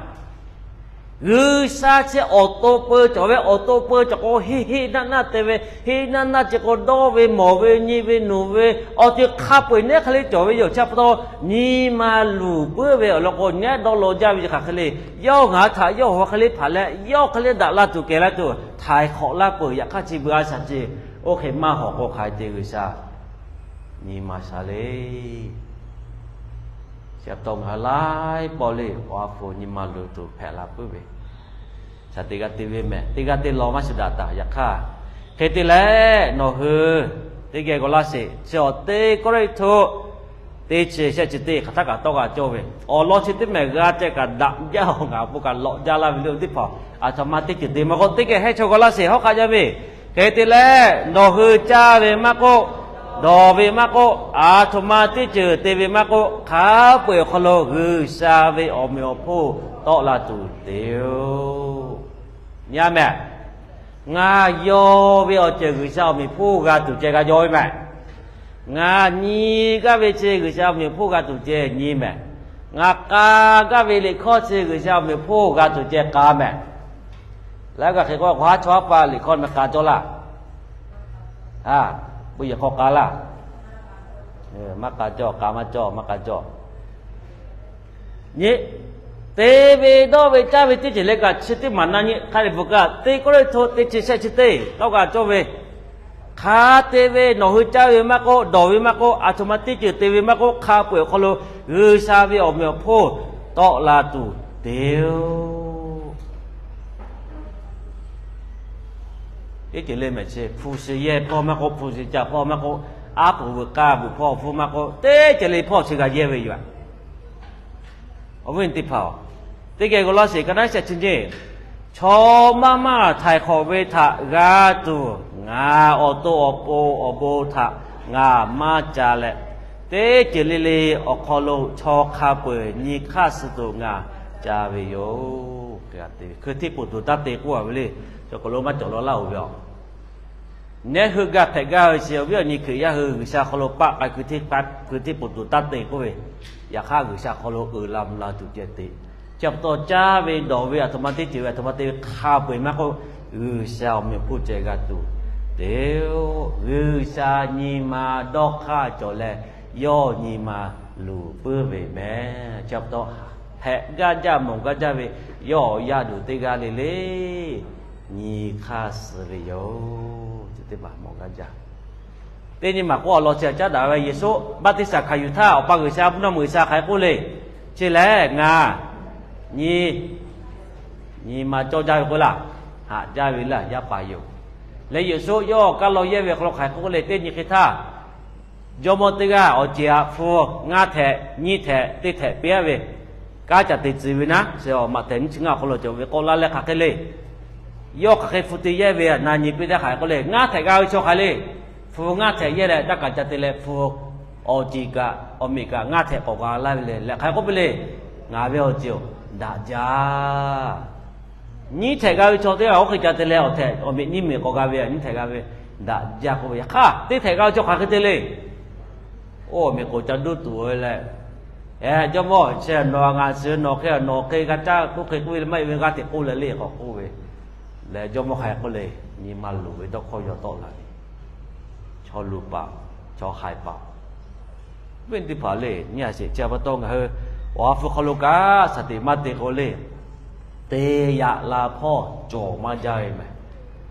G'uiˬsha chi awˬ to peu cawˬ ve, awˬ to peu cawˬ k'o, heˆ heˆ naˆ naˆ te ve, heˆ naˆ naˆ chi k'o dawˇ ve, mawˬ ve, nyi ve, nuˬ ve, awˬ ceuˬ hk'a peu-eˬ nehˉ hk'e le cawˬ ve yoˬ. Chi pa taw nyi ma luˬ puiˉ ve awˬ lawn k'o, nehˉ dawˇ law jaˇ ve chi hk'aˬ hk'e le, yawˇ ngaˬ hui htaꞈ yawˇ hui hk'e le hpanˍ leh, yawˇ hk'e le daꞈ la tuˬ kehˬ la tuˬ htaiˍ hk'awꞈ laˇ peuˬ. Yaꞈ hk'aˇ chi beuꞈ a shaꞈ chi oˇ hk'e maˇ hawˍ k'o, hk'aˬ hk'e te G'uiˬsha nyi ma sha le. Chi pa taw ngaˬ hui laiˉ pawˆ le awˬ ha hpu nyi ma luˬ tuˬ hpehꞈ la puiˉ ve, shaˍ teˇ g'aˇ te ve mehˍ, teˇ g'aˇ te law maˇ shuˍ daꞈ taˍ. Yaꞈ hk'aˇ, hk'e te leh nawˬ hui teˇ geh g'aw laˇ sheˍ. Chi awˬ teˇ Kawˇrenˍhtuˆ teˇ chi shehˆ chi teˇ hk'aˬ htaˇ kaꞈ tawˇ g'a cawˇ ve awˬ lawn chi teˇ mehˍ g'a ceh kaꞈ daꞈ jaˇ-oˬ. Ngaˬ awˬ pon kaꞈ lawꞈ jaˇ laˇ ve le teˇ hpaˍ, aˬ htoꞈ ma teˇ ceuˬ te maˇ k'oˆ, teˇ geh hehnˇ chaw g'aw laˇ sheˍ. Hawˉ hk'aˆ jaˇ ve, hk'e te leh nawˬ hui caˇ ve maˇ k'oˆ, dawˬ ve maˇ k'oˆ, aˬ htoꞈ ma teˇ ceuˬ te ve maˇ k'oˆ, hk'a peu-eˬ awˬ hk'aw lo G'uiˬsha ve awˬ meꞈ awˬ hponˇ tawˆ la tuˬ te-oˬ. Nyi mehˍ. Ngaˬ yaw ve awˬ ceuˬ G'uiˬsha awˬ meꞈ hponˇ g'a tuˬ ceh g'a yaw ve mehˍ. Ngaˬ nyi gaˇ ve chi G'uiˬsha awˬ meꞈ hponˇ g'a tuˬ ceh nyi mehˍ. Ngaˬ k'a gaˇ ve liꞈ hkawˇ chi G'uiˬsha awˬ meꞈ hponˇ g'a tuˬ ceh k'a mehˍ. Laˇ g'a hk'e k'o, k'o haˉ chaw haˉ pa liꞈ hkawˇ meh k'a cawˇ laˇ. A, bon yehˬ hk'aw k'a laˇ. Maˇ k'a cawˇ, k'a maˇ cawˇ, maˇ k'a cawˇ. Nyi, te ve dawˇ ve caˇ ve teˇ ceuˬ leh kaꞈ chi teˇ maˬ na nyi hk'a dehꞈ bvuhꞈ kaꞈ, teˇ Kawˇrenˍhtuˆ teˇ chi shehˆ chi teˇ tawˆ g'a cawˇ ve, hk'a te ve nawˬ hui caˇ ve maˇ k'oˆ, dawˬ ve maˇ k'oˆ, aˬ htoꞈ ma teˇ ceuˬ te ve maˇ k'oˆ, hk'a peu-eˬ awˬ hk'aw lo G'uiˬsha ve awˬ meꞈ awˬ hponˇ tawˆ la tuˬ te-oˬ. Teˇ ceuˬ le mehˍ chi, hpu shi yehˇ hpawˇ maˇ k'oˆ, hpu shi ca hpawˇ maˇ k'oˆ, aˉ poꞈ veuꞈ k'a veuꞈ hpawˇ hpfuhˇ maˇ k'oˆ, teˇ ceuˬ le hpawˇ chi g'a yehˇ ve yoˬ. Awˬ viˉ teˇ hpaˍ-oˬ, teˇ geh g'aw laˇ sheˍ. Ka naˉ shehˆ chi nyiˇ, chaw maˇ maˇ htaiˍ hk'awꞈ ve htaꞈ g'a tuˬ ngaˬ awˬ to awˬ pon awˬ bon htaꞈ ngaˬ maˇ ca leh, teˇ ceuˬ le le awˬ hk'aw lo chaw hk'a peu-eˬ nyi hk'aˇ suh tuˬ ngaˬ ca ve yoˬ. Hkui hteˇ poˬ tuˬ taˇ te k'oˆ a ve le. Cawˬ k'o lo maˇ cawˬ law laˇ-oˬ ve aˬ. Nehˉ heuˆ gaˇ hpehꞈ gaˇ ve chi awˬ viˉ awˬ nyi Hkriꞈ yaˇ hui G'uiˬsha hk'aw lo paˆ k'ai hkui hteˇ paˆ, hkui hteˇ poˬ tuˬ taˇ te k'oˆ ve, yaꞈ hk'aˇ G'uiˬsha hk'aw lo uiˍ la mvuh la tuˬ ceh te. Chi pa taw caˇ ve dawˬ ve aˬ htoꞈ ma teˇ ceuˬ ve aˬ htoꞈ ma te ve hk'a peu-eˬ maˇ k'oˆ, G'uiˬsha awˬ meꞈ awˬ hponˇ ceh g'a tuˬ te-oˬ. G'uiˬsha nyi ma dawˇ hk'aˇ cawˬ leh, yawˇ nyi ma luˬ puiˉ ve mehˍ. Chi pa taw hpehꞈ gaˇ jaˇ mawˬ gaˇ jaˇ ve, yawˇ awˬ yaˇ duˬ teˇ g'aˇ le le nyi hk'aˇ suh ve yoˬ. Teˇ maˬ mawˬ gaˇ jaˇ. Teˇ nyi maˬ k'oˆ awˬ lawn chi htaꞈ caˉ daꞈ ve, Yeˍsuˆ baˆtiˆsaˬ hkanˍ yuˬ htaˇ, Awˬ pa G'uiˬsha mvuhˇ naw meuꞈ G'uiˬsha hk'aˬ hk'e k'oˆ le. Chi lehˬ ngaˬ nyi, nyi ma cawˇ jaˇ ve k'oˆ laˇ, haꞈ jaˇ ve laˇ, yaˇ paˍ yoˬ. Leh Yeˍsuˆ yawˇ awˬ kaˇ law yehˇ ve awˬ hk'aw lo hk'aˬ hk'e k'oˆ le, teˇ nyi hk'e htaˇ, jawˇmawˇ teˇ g'aˇ awˬ ceˬ htaꞈ hpu ngaˇ htehꞈ nyiˇ htehꞈ teˇ htehꞈ piˇ-a ve, kanˉ ca te tcuh ve naˉ, chi awˬ maꞈ htehꞈ nyiˇ chi ngaˇ awˬ hk'aw lo cawˬ ve k'oˆ laˇ leh hk'aˬ hk'e le. Yawˇ hk'aˬ hk'e hpu te yehˇ ve na nyi piˇ teˇ hk'aˬ hk'e k'oˆ le, ngaˇ htehꞈ g'a ve chaw hk'aˬ le. Hpu ngaˇ htehꞈ yehˇ leh taˇ kaꞈ ca te leh hpu awˬ ceˬ kaꞈ awˬ meꞈ kaꞈ ngaˇ htehꞈ k'awꞈ g'a laˇ ve le. Leh hk'aˬ hk'e k'oˆ piˇ le, ngaˬ ve awˬ ceˬ-oˬ, daꞈ jaˇ. Nyiˇ htehꞈ g'a ve chaw teˇ g'aˇ oˇ hk'e ca te leh awˬ htehꞈ awˬ meꞈ nyiˇ meꞈ k'awꞈ g'a ve, nyiˇ htehꞈ g'a ve, daꞈ jaˇ k'oˆ ve. Yaꞈ hk'aˇ teˇ htehꞈ g'a ve chaw hk'aˬ hk'e te le. Oˇ awˬ meꞈ k'oˍ ca duˇ tuˬ ve leh, Jawˇmawˇ, chi nawˬ ngaˬ shiˍ nawˬ hk'e nawˬ hk'e g'a caˇ k'oˆ hk'e k'oˆ ve le, maˇ heˆ ve g'aˇ hteꞈ k'oˆ leh le k'awꞈ k'oˆ ve. Leh jawˇmawˇ hk'aˬ hk'e k'oˆ le, nyi ma luˬ ve tawˇ hkawˇ yaw tawˆ la ve. chaw luˬ paˍ, chaw haiˬ paˍ, viˉ teˇ hpaˍ le. Nyi a sheˍ, chi pa taw ngaˬ hui Awˬ ha hpu hk'aw lo kaꞈ shaˍ teꞈ maˇ te k'o le, te yaꞈ la hpawˇ cawˬ maˇ jaˇ ve mehˬ.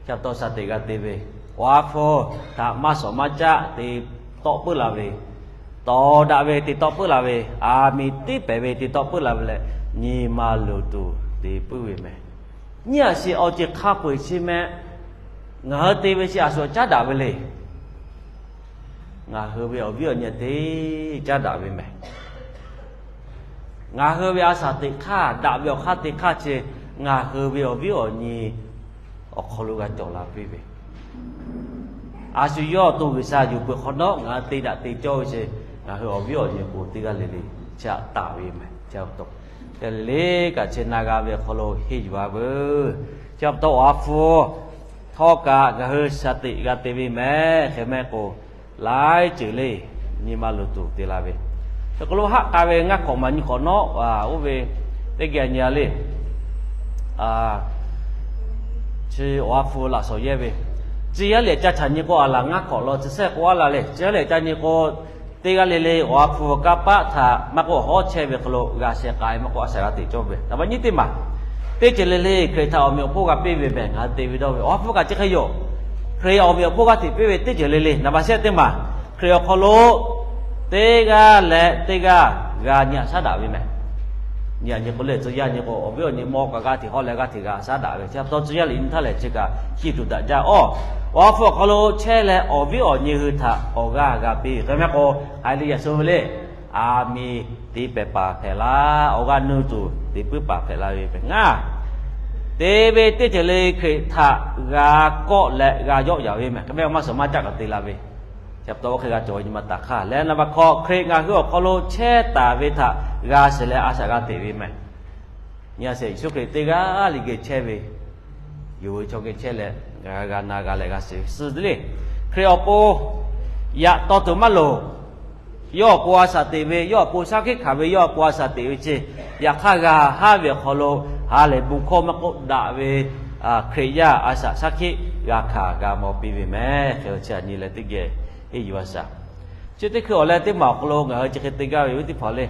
Chi pa taw shaˍ teꞈ g'a te ve, Awˬ ha hpu htaꞈ maˇ shawˍ maˇ caˆ te tawˆ puiˉ la ve, tawˍ daꞈ ve te tawˆ puiˉ la ve, aˬ miˍ tiˉ pehˍ ve te tawˆ puiˉ la ve leh, nyi ma luˬ tuˬ te puiˉ ve mehˬ. Nyi a sheˍ, awˬ ceuˬ hk'a peu-eˬ chi meh ngaˬ hui te ve chi a shu caˉ daꞈ ve le. Ngaˬ hui ve awˬ viˉ awˬ nyi te caˉ daꞈ ve mehˬ. Ngaˬ hui ve a shaˍ teꞈ hk'aˇ daꞈ ve awˬ hk'aˇ teˇ hk'aˇ chi, ngaˬ hui ve awˬ viˉ awˬ nyi awˬ hk'aw lo g'a cawˬ la piˇ ve, a shu yawˇ awˬ to G'uiˬsha yuˬ peuˬ hk'awꞈ nawˉ ngaˬ hui te daꞈ te cawˇ ve chi, ngaˬ hui awˬ viˉ awˬ nyi k'o teˇ g'aˇ le le chi aꞈ taˍ ve mehˬ. Chi pa taw, le le kaꞈ chi na g'a ve awˬ hk'aw lo henˇ yuˬ a veuˬ. Chi pa taw Awˬ ha hpu htawˇ kaꞈ ngaˬ hui shaˍ teꞈ g'a te ve mehˬ. Hk'e mehˆ k'o, laiˉ ceuˬ le nyi ma luˬ tuˬ te la ve, hk'e k'o lo haˆ k'a ve ngaˇ hk'awꞈ maˬ nyi hk'awꞈ nawˉ oˇ ve teˇ geh nyi a le. Chi Awˬ ha hpu laꞈ shawˍ yehˇ ve, tcuh yaˇ lehˬ ca chaꞈ nyi k'o, aˬ laˬ ngaˇ hk'awꞈ law tcuh sehˉ k'oˆ a laˇ le. Tcuh yaˇ lehˬ ca nyi k'o, teˇ g'aˇ le le Awˬ ha hpu kanˇ paˆ htaꞈ maˇ k'oˆ, hawˉ chehˇ ve hk'aw lo g'a sheh k'ai maˇ k'oˆ, a shaꞈ g'a teꞈ cawˇ ve. Naˍ baˆ nyiˇ teˇ maˬ, teˇ ceuˬ le le Hkriꞈ htaꞈ awˬ meꞈ awˬ hponˇ g'a piˇ ve mehˬ. Ngaˬ hui te ve dawˇ ve Awˬ ha hpu kaꞈ chi hk'e yoˬ. Hkriꞈ awˬ meꞈ awˬ hponˇ g'a hteꞈ piˇ ve teˇ ceuˬ le le, naˍ baˆ shehˆ teˇ maˬ, Hkriꞈ awˬ hk'aw lo teˇ g'aˇ leh teˇ g'aˇ g'a nyi a shaˉ daꞈ ve mehˬ. Nyi a nyi k'o le, tcuh yaˇ nyi k'o awˬ viˉ awˬ nyi mawˇ kaꞈ g'aˇ hteꞈ hawˉ leh g'aˇ hteꞈ g'a shaˉ daꞈ ve. Chi pa taw tcuh yaˇ liꞈ nyi htaˇ lehˬ chi kaꞈ chiˇ tuˬ daꞈ jaˇ. Awˬ, Awˬ ha hpu awˬ hk'aw lo chehˇ leh awˬ viˉ awˬ nyi hui htaꞈ awˬ g'aˇ g'a piˇ ve hk'e mehˆ k'o, hk'aˬ hk'e le yaꞈ sho ve le. Aˬ miˍ te pehˍ paˍ hpehꞈ la, awˬ g'aˇ nuˇ tuˬ te puiˉ paˍ hpehꞈ la ve mehˬ. Ngaˇ, te ve teˇ ceuˬ le Hkriꞈ htaꞈ g'a kawˆ leh g'a yawˆ yaˍ ve mehˬ. Hk'e mehˆ maˇ shawˍ maˇ caˆ kaꞈ te la ve. Chi pa taw oˇ hk'e g'a cawˬ ve nyi ma taˍ hk'aˇ leh, naˍ baˆ hk'aw Hkriꞈ ngaˬ hui awˬ hk'aw lo chehˇ taˍ ve htaꞈ g'a shiˍ leh a shaꞈ g'a teꞈ ve mehˬ. Nyi a sheˍ, Yeˍsuˆ Hkriꞈ teˇ g'aˇ le geh chehˇ ve, yonˍ ve chaw geh chehˇ leh g'a na g'a leh g'a shiˍ ve suh le. Hkriꞈ awˬ pon yaꞈ taw tuˬ maˇ loˍ. Yawˇ awˬ pon a shaꞈ teꞈ ve, yawˇ awˬ pon shaˉ hkiˆ hkanˍ ve, yawˇ awˬ pon a shaꞈ teꞈ ve chi, yaꞈ hk'aˇ g'a haˉ ve awˬ hk'aw lo ha lehˬ bon hkawˇ maˇ k'oˆ daꞈ ve Hkriꞈ yaˇ a shaꞈ shaˉ hkiˆ g'a hkanˍ g'a maw piˇ ve mehˬ. Hk'e chi a nyi leh teˇ geh henˇ yuˬ a shaˍ. Chi teˇ hkui awˬ leh teˇ maˬ awˬ hk'aw lo ngaˬ hui chi hk'e te gaˇ ve awˬ viˉ teˇ hpaˍ le.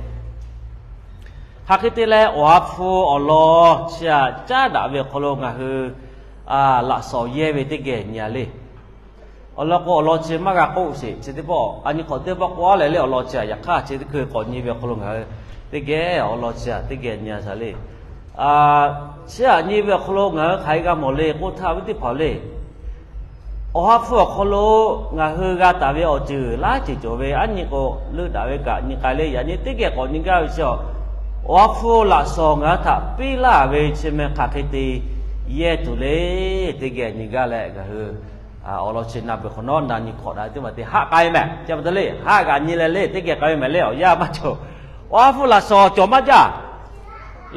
Hk'aˬ hk'e te leh Awˬ ha hpu awˬ lawn chi aꞈ caˉ daꞈ ve awˬ hk'aw lo ngaˬ hui laꞈ shawˍ yehˇ ve teˇ geh nyi a le. Awˬ lawn k'o awˬ lawn chi maˇ g'a k'oˆ sheˍ. Chi teˇ pawˆ a nyi hk'awꞈ teˇ pawˆ k'oˆ a leh le awˬ lawn chi aꞈ, yaꞈ hk'aˇ chi teˇ hkui k'awꞈ nyi ve awˬ hk'aw lo ngaˬ hui teˇ geh awˬ lawn chi aꞈ teˇ geh nyi a shaˍ le. Chi aꞈ nyi ve awˬ hk'aw lo ngaˬ hui hk'aˬ hk'e g'a mawˬ le k'oˆ htaˇ, awˬ viˉ teˇ hpaˍ le, Awˬ ha hpu awˬ hk'aw lo ngaˬ hui g'a taˍ ve awˬ ceuˬ laiˉ ceuˬ cawˬ ve, aˉ nyi k'o leuˆ daꞈ ve kaꞈ nyi k'ai le. Yaꞈ nyi teˇ geh k'awꞈ nyi gaˇ ve chi, Awˬ ha hpu laꞈ shawˍ ngaˬ hui htaꞈ piˇ laˇ ve chi meh hk'aˬ hk'e te yehˇ tuˬ le. Teˇ geh nyi gaˇ leh ngaˬ hui awˬ lawn chi na peuˬ hk'awꞈ nawˉ na nyi hk'awꞈ daꞈ ve teˇ maˬ te haˆ k'ai mehˬ. Chi pa taw le, haˆ g'aꞈ nyi leh le teˇ geh k'ai ve mehˬ le. Awˬ yanˇ maˇ cawˬ. Awˬ ha hpu laꞈ shawˍ cawˬ maˇ jaˇ.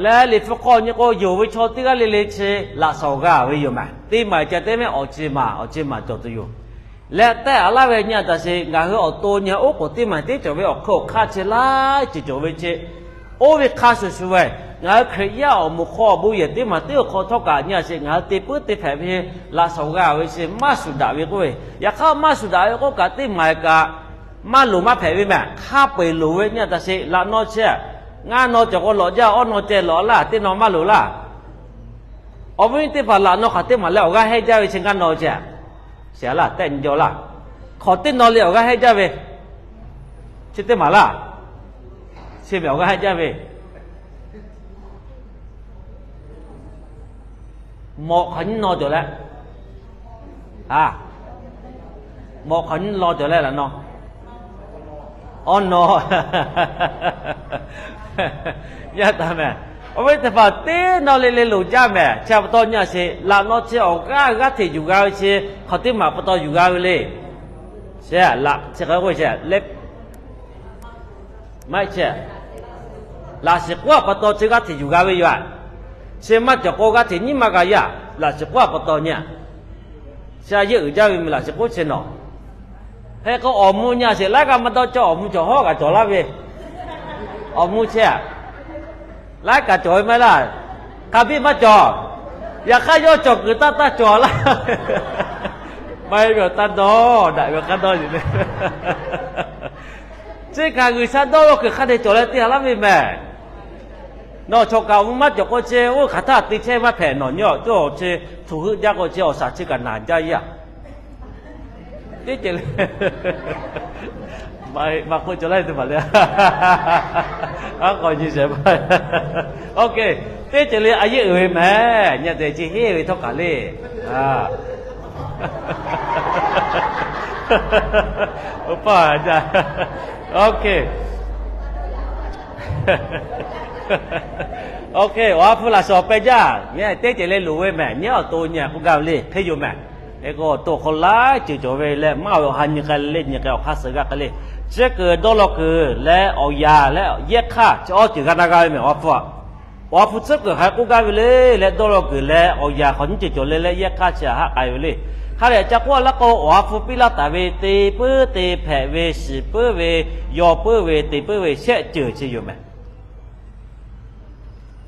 Leh liꞈ hpu hk'aw nyi k'o, yonˍ ve chaw teˇ g'aˇ le le chi laꞈ shawˍ g'a ve yoˬ mehˬ. Teˇ maˬ ca teˇ mehˆ awˬ ceuˬ maˬ awˬ ceuˬ maˬ cawˬ tuˬ yoˬ. Leh tehˆ aꞈ laˇ ve nyi a taꞈ sheˍ, ngaˬ hui awˬ to nyi oˉ k'oˍ teˇ maˬ teˇ cawˬ ve awˬ hk'aw awˬ hk'aˇ chi laiˉ ceuˬ cawˬ ve chi, oˇ ve hk'a shuˍ shuˍ ve, ngaˬ hui Hkriꞈ yaˇ awˬ moˍ hk'aw awˬ bon yehˬ teˇ maˬ teˇ awˬ hk'aw htawˇ kaꞈ nyi a sheˍ, ngaˬ hui te puiˉ te hpehꞈ ve laꞈ shawˍ g'a ve chi maˇ shuˍ daꞈ ve k'oˆ ve. Yaꞈ hk'aˇ maˇ shuˍ daꞈ ve k'oˆ kaꞈ teˇ maˬ kaꞈ maˇ loˍ maˇ hpehꞈ ve mehˬ. Hk'a peu-eˬ loˍ ve nyi a taꞈ sheˍ, laꞈ naw chehˇ. Ngaˇ naw cawˬ k'o lawꞈ jaˇ, awˇ naw ceh lawꞈ laˇ, teˇ naw maˇ loˍ laˇ. Awˬ viˉ teˇ hpaˍ laꞈ naw hk'aˬ teˇ maˬ leh awˬ g'aˇ hehnˇ jaˇ ve chi ngaˇ naw ceh. Shiˍ laˇ tehˆ nyi jaw laˇ. Hk'awꞈ teˇ naw leh awˬ g'aˇ hehnˇ jaˇ ve chi teˇ maˬ laˇ. Chi ve awˬ g'aˇ hehnˇ jaˇ ve mawꞈ hk'aˬ nyiˇ naw cawˬ leh, a, mawꞈ hk'aˬ nyiˇ naw cawˬ leh laꞈ naw, awˇ naw yaˇ taˍ mehˬ. Awˬ viˉ teˇ hpaˍ teˇ naw le le loˍ jaˇ mehˬ. Chi pa taw nyi a sheˍ, laꞈ naw chi awˬ g'aˇ g'aˇ hteꞈ yuˬ g'a ve chi hk'awꞈ teˇ maˬ pa taw yuˬ g'a ve le. Chi laꞈ chi k'o le, maˇ heˆ chi, laꞈ shiˍ k'oˆ a pa taw chi g'aˇ hteꞈ yuˬ g'a ve yoˬ. Chi maˇ cawˬ k'o g'aˇ hteꞈ nyiˉ maˇ g'a yaˇ, laꞈ shiˍ k'oˆ a pa taw nyi a. Chi a yeˇ uiˍ jaˇ ve mehˬ laꞈ shiˍ k'oˆ chi nawˬ. Hk'e k'o awˬ mvuh nyi a sheˍ, laiˉ g'aˇ maˇ dawˇ cawˇ awˬ mvuh cawˬ hawˉ g'a cawˬ laˇ ve. Awˬ mvuh chi laiˉ kaꞈ cawˬ ve maˇ heˆ laˇ. Hk'a biˇ maˇ cawˬ. Yaꞈ hk'aˇ yawˇ cawˬ kuiˬ taˇ taˇ cawˬ laˇ. Maˇ heˆ ve awˬ taˇ dawˇ daꞈ ve awˬ hk'aˇ dawˇ yoˬ le. Chi kaꞈ G'uiˬsha dawˇ law kuiˬ hk'a dehꞈ cawˬ leh teˇ ha laˇ ve mehˍ. Nawˬ chaw kaꞈ awˬ mvuhˇ maˇ cawˬ k'o chi, oˇ hk'aˬ htaˇ te chehˇ maˇ hpehꞈ nawˬ nyi awˬ cawˇ chi, htoꞈ heuˆ jaˇ k'o chi awˬ shaˍ chi kaꞈ naˬ jaˇ yaˇ. Teˇ ceuˬ le, maˇ k'oˆ cawˬ laˇ teˇ hpaˍ le. Aˉ k'aw nyi shehˍ ma. Oˇ hk'e, teˇ ceuˬ le a yeˆ uiˍ ve mehˍ. Nyi te chi henˇ ve htawˇ kaꞈ le. Oˇ paˇ jaˇ. Oˇ hk'e, oˇ hk'e, awˬ ha hpu laꞈ shawnˍ peh jaˇ. Nyi teˇ ceuˬ le loˍ ve mehˍ. Nyi awˬ to nyi k'oˆ gaˇ ve le, hk'e yoˬ mehˍ. Hk'e k'o awˬ to awˬ hk'aw laiˉ ceuˬ cawˬ ve leh maˇ ve awˬ ha nyi k'ai le, nyi k'ai awˬ hk'aˇ suh g'aˇ k'ai le. Chi kuiˬ dawˇ law kuiˬ leh awˬ yaˍ leh yehˇ hk'aˇ chi awˬ ceuˬ g'a na g'a ve mehˍ awˬ ha hpu. Awˬ ha hpu tcuhˉ kuiˬ hk'aˬ hk'e k'oˆ gaˇ ve le leh dawˇ law kuiˬ leh awˬ yaˍ hk'awꞈ nyiˇ ceuˬ cawˬ le leh yehˇ hk'aˇ chi htaꞈ haˆ k'ai ve le. Hk'a dehꞈ ca k'oˆ laˇ k'o, awˬ ha hpu piˇ laˇ taˍ ve te puiˉ te hpehꞈ ve, shiˍ puiˉ ve, yaw puiˉ ve, te puiˉ ve shehˆ ceuˬ chi yoˬ mehˍ.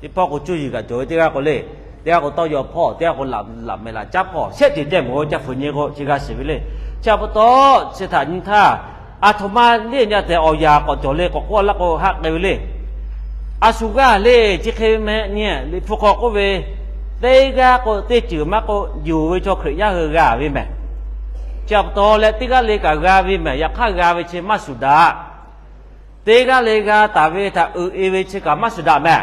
Teˇ hpawˇ k'o cuˇ yiˍ kaꞈ cawˬ ve teˇ g'aˇ k'o le, teˇ g'aˇ k'o tawˇ yaw hpawˇ, teˇ g'aˇ k'o laꞈ mehˍ laꞈ caˉ hpawˇ, shehˆ ceuˬ ceh mawˬ ve ca fuiˍ nyi k'o chi g'a shiˍ ve le. Chi pa taw, chi htaꞈ nyi htaˇ, aˬ htoꞈ ma le nyi tehꞈ awˬ yaˍ k'awꞈ cawˬ le k'awꞈ k'oˆ laˇ k'o haˆ k'ai ve le. A shu g'aˇ le chi hk'e ve mehˍ nyi, Liꞈ hpu hk'aw k'oˆ ve, teˇ g'aˇ k'o teˇ ceuˬ maˇ k'oˆ, yonˍ ve chaw Hkriꞈ yaˇ hui g'a ve mehˍ. Chi pa taw leh teˇ g'aˇ le kaꞈ g'a ve mehˍ. Yaꞈ hk'aˇ g'a ve chi maˇ shuˍ daꞈ. Teˇ g'aˇ le g'a taˍ ve htaꞈ uiˍ e ve chi kaꞈ maˇ shuˍ daꞈ mehˍ.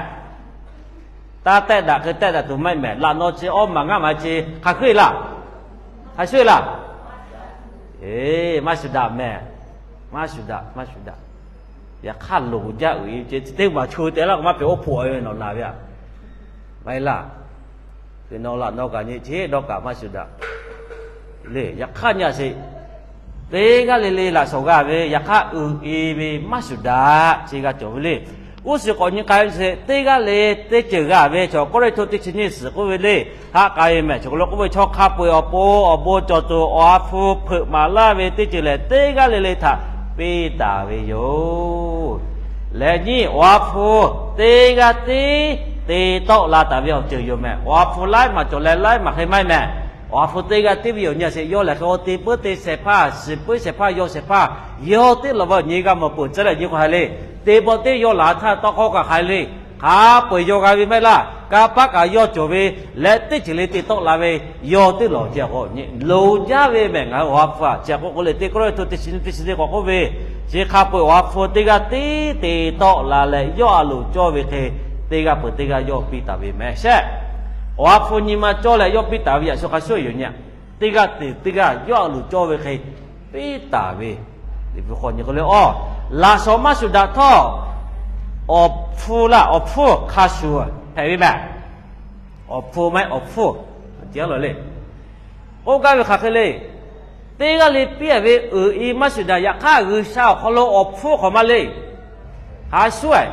Taˇ tehˆ daꞈ hk'e tehˆ daꞈ tuˬ maˇ heˆ mehˍ. Laꞈ naw chi awˇ maˬ ngaˇ maˬ chi hk'a shuˍ e laˇ, hk'a shuˍ e laˇ. Eˬ, maˇ shuˍ daꞈ mehˍ. Maˇ shuˍ daꞈ, maˇ shuˍ daꞈ. Yaꞈ hk'aˇ loˍ jaˇ uiˍ e ve chi teˇ maˬ chu te laˇ k'o maˇ hpehꞈ, oˇ hpawꞈ ve nawˬ na ve a, maˇ heˆ laˇ. Hk'e naw laꞈ naw kaꞈ nyi chi dawˇ kaꞈ maˇ shuˍ daꞈ le. Yaꞈ hk'aˇ nyi a sheˍ, teˇ g'aˇ le le laꞈ shawnˍ g'a ve, yaꞈ hk'aˇ uiˍ e ve maˇ shuˍ daꞈ chi g'a cawˬ ve le. G'uˇ suhˍ k'awꞈ nyi k'ai ve chi, teˇ g'aˇ le teˇ ceuˬ g'a ve chaw Kawˇrenˍhtuˆ teˇ chi nyiˇ suhˍ k'oˆ ve le, haˆ k'ai ve mehˍ. Chaw hk'aw lo k'oˆ ve, chaw hk'a peu-eˬ awˬ pon awˬ bon cawˬ tuˬ awˬ ha hpu hpeuꞈ maˍ laˇ ve teˇ ceuˬ lehˬ, teˇ g'aˇ le le htaꞈ piˇ taˍ ve yoˬ. Leh nyi awˬ ha hpu teˇ g'aˇ tiˉ te tawˆ la taˍ ve awˬ ceuˬ yoˬ mehˍ. Awˬ ha hpu laiˉ maˬ cawˬ leh laiˉ maˬ hk'e maˇ heˆ mehˍ. Awˬ ha hpu teˇ g'aˇ tiˉ ve yoˬ nyi a sheˍ. Yawˇ lehˬ hk'e k'o te puiˉ te shehˍ hpaˇ, shiˍ puiˉ shehˍ hpaˇ, yaw shehˍ hpaˇ, yawˇ teˇ lawˬ ve awˬ nyi g'a mawˬ peuˬ tcuh leh nyi k'o haiˬ le. Te bawˆ teˇ yawˇ laˬ htaˇ tawˇ hkawˇ kaꞈ hk'aiˬ le. Hk'a peu-eˬ yaw g'a ve maˇ heˆ laˇ. Kanˇ paˆ kaꞈ yawˇ cawˬ ve leh teˇ ceuˬ le te tawˆ la ve, yawˇ teˇ lawˬ ceh k'o loˍ jaˇ ve mehˍ. Ngaˬ hui awˬ ha hpu a ceh k'o k'oˆ le, teˇ Kawˇrenˍhtuˆ teˇ chi nyiˇ teˇ chi nyiˇ k'awꞈ k'oˆ ve, chi hk'a peu-eˬ awˬ ha hpu teˇ g'aˇ tiˉ te tawˆ la leh yawˇ a loˍ cawˇ ve hk'e, teˇ g'aˇ peuˬ teˇ g'aˇ yawˇ piˇ taˍ ve mehˍ shehˆ. Awˬ ha hpu nyi ma cawˇ leh yawˇ piˇ taˍ ve yaꞈ shu hk'a shuˍ yoˬ nyi. Teˇ g'aˇ te teˇ g'aˇ yawˇ a loˍ cawˇ ve hk'e piˇ taˍ ve, Liꞈ hpu hk'aw nyi k'o le, a, laꞈ shawnˍ maˇ shuˍ daꞈ htawˇ, awˬ hpu laˇ awˬ hpfuhˇ hk'a shuˍ hpehꞈ ve mehˍ. Awˬ hpu maˇ heˆ awˬ hpfuhˇ, a le, k'oˆ gaˇ ve hk'aˬ hk'e le. Teˇ g'aˇ le piˇ a ve uiˍ e maˇ shuˍ daꞈ. Yaꞈ hk'aˇ G'uiˬsha awˬ hk'aw lo awˬ hpfuhˇ hk'awꞈ maˇ le. Hk'a shuˍ,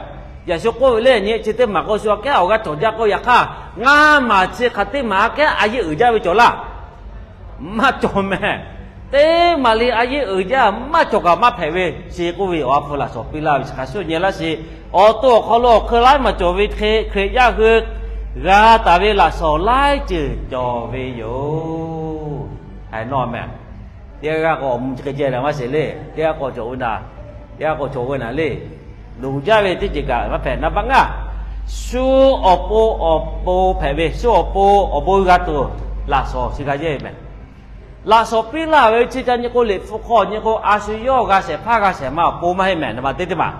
yaꞈ shu k'oˆ ve le nyi chi teˇ maˬ k'o shu aꞈ kehˉ awˬ g'aˇ cawˬ jaˇ k'o, yaꞈ hk'aˇ ngaˇ maˬ chi hk'aˬ teˇ maˬ aꞈ kehˉ a yeˆ uiˍ jaˇ ve cawˬ laˇ. Maˇ cawˬ mehˍ. Teˇ maˬ le a yeˆ uiˍ jaˇ maˇ cawˬ kaꞈ maˇ hpehꞈ ve chi k'oˆ ve awˬ ha hpu laꞈ shawnˍ piˇ laˇ ve chi hk'a shuˍ nyi laˇ sheˍ. Awˬ to awˬ hk'aw lo awˬ hk'eun laiˉ maˬ cawˬ ve hk'e Hkriꞈ yaˇ hui g'a taˍ ve laꞈ shawnˍ laiˉ ceuˬ cawˬ ve yoˬ. Haiˬ nawˇ mehˍ. Teˇ g'aˇ k'o awˬ mvuh chi hk'e ceh leh maˇ sheˍ le. Teˇ g'aˇ k'o cawˬ ve naˍ, teˇ g'aˇ k'o cawˬ ve naˍ le. Loˍ jaˇ ve teˇ ceuˬ kaꞈ maˇ hpehꞈ. Naˍ baˆ ngaˇ, shu awˬ pon awˬ pon hpehꞈ ve, shu awˬ pon awˬ bon g'a tuˬ laꞈ shawnˍ chi g'a yehˇ ve mehˍ. Laꞈ shawnˍ piˇ laˇ ve chi ca nyi k'o, Liꞈ hpu hk'aw nyi k'o, a shu yawˇ g'a shehˍ hpaˇ g'a shehˍ ma awˬ pon maˇ heˆ mehˍ. Naˍ baˆ teˇ teˇ maˬ.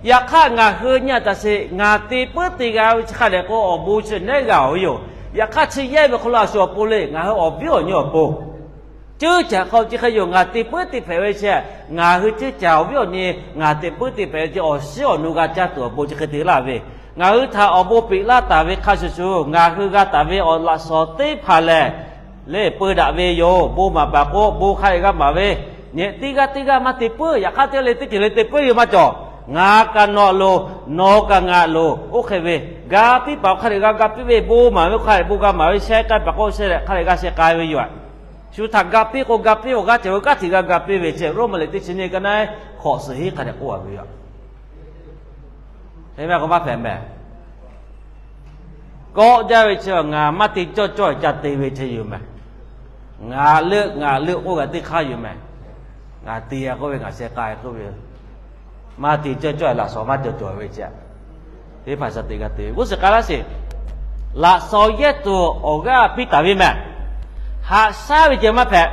Yaꞈ hk'aˇ ngaˬ hui nyi a taˍ sheˍ, ngaˬ te puiˉ te g'a ve chi hk'a dehꞈ k'o, awˬ bon chi nehˉ g'a-oˬ ve yoˬ. Yaꞈ hk'aˇ chi yehˇ ve hk'aw lo a shu awˬ pon le, ngaˬ hui awˬ viˉ awˬ nyi awˬ pon ceuˇ caˬ hk'aw chi hk'e yoˬ. Ngaˬ te puiˉ te hpehꞈ ve chi, ngaˬ hui ceuˇ caˬ awˬ viˉ awˬ nyi, ngaˬ te puiˉ te hpehꞈ ve chi awˬ shiˉ awˬ nu g'a caˇ tuˬ awˬ pon chi hk'e te laˇ ve, ngaˬ hui htaꞈ awˬ bon peꞈ laˇ taˍ ve hk'a shuˍ shuˍ, ngaˬ hui g'a taˍ ve awˬ laꞈ shawnˍ teˇ hpaˍ lehˬ, le peu daꞈ ve yoˬ. Bon maˍ paˍ k'o bon hk'a dehꞈ g'a maˍ ve, nyi teˇ g'aˇ teˇ g'aˇ maˇ te puiˉ. Yaꞈ hk'aˇ teˇ g'aˇ le teˇ ceuˬ le te puiˉ ve maˇ cawˬ. Ngaˬ kaꞈ nawˬ a loˍ, nawˬ kaꞈ ngaˬ a loˍ, oˇ hk'e ve ga piˇ paˍ hk'a dehꞈ g'a ga piˇ ve, bon maˍ ve hk'a dehꞈ bon g'a maˍ ve, sheh k'ai paˍ k'o sheh dehꞈ hk'a dehꞈ g'a sheh k'ai ve yoˬ. Shu htaꞈ ga piˇ k'o ga piˇ, awˬ g'aˇ cawˬ ve g'aˇ hteꞈ g'a ga piˇ ve ceh, Roˉmaꞈ liꞈ teˇ chi nyiˇ ka naˉ hk'awꞈ suhˍ hiˉ hk'a dehꞈ k'oˆ a ve yoˬ. Hk'e maˇ k'o maˇ hpehꞈ mehˍ. Kawˆ jaˇ ve chi ngaˬ maˇ te cawˇ cawˇ ca te ve chi yoˬ mehˍ. Ngaˬ leuˆ ngaˬ leuˆ k'oˆ kaꞈ teˇ hk'aˇ yoˬ mehˍ. Ngaˬ te k'oˆ ve, ngaˬ sheh k'ai k'oˆ ve, maˇ te cawˇ cawˇ laꞈ shawˍ maˇ cawˬ cawˬ ve ce. Teˇ hpaˍ shaˍ teꞈ g'a te ve g'uˇ suhˍ k'ai laˇ sheˍ. Laꞈ shawˍ yehˇ tuˬ awˬ g'aˇ piˇ taˍ ve mehˍ. Haꞈ shaˉ ve ceh maˇ hpehꞈ.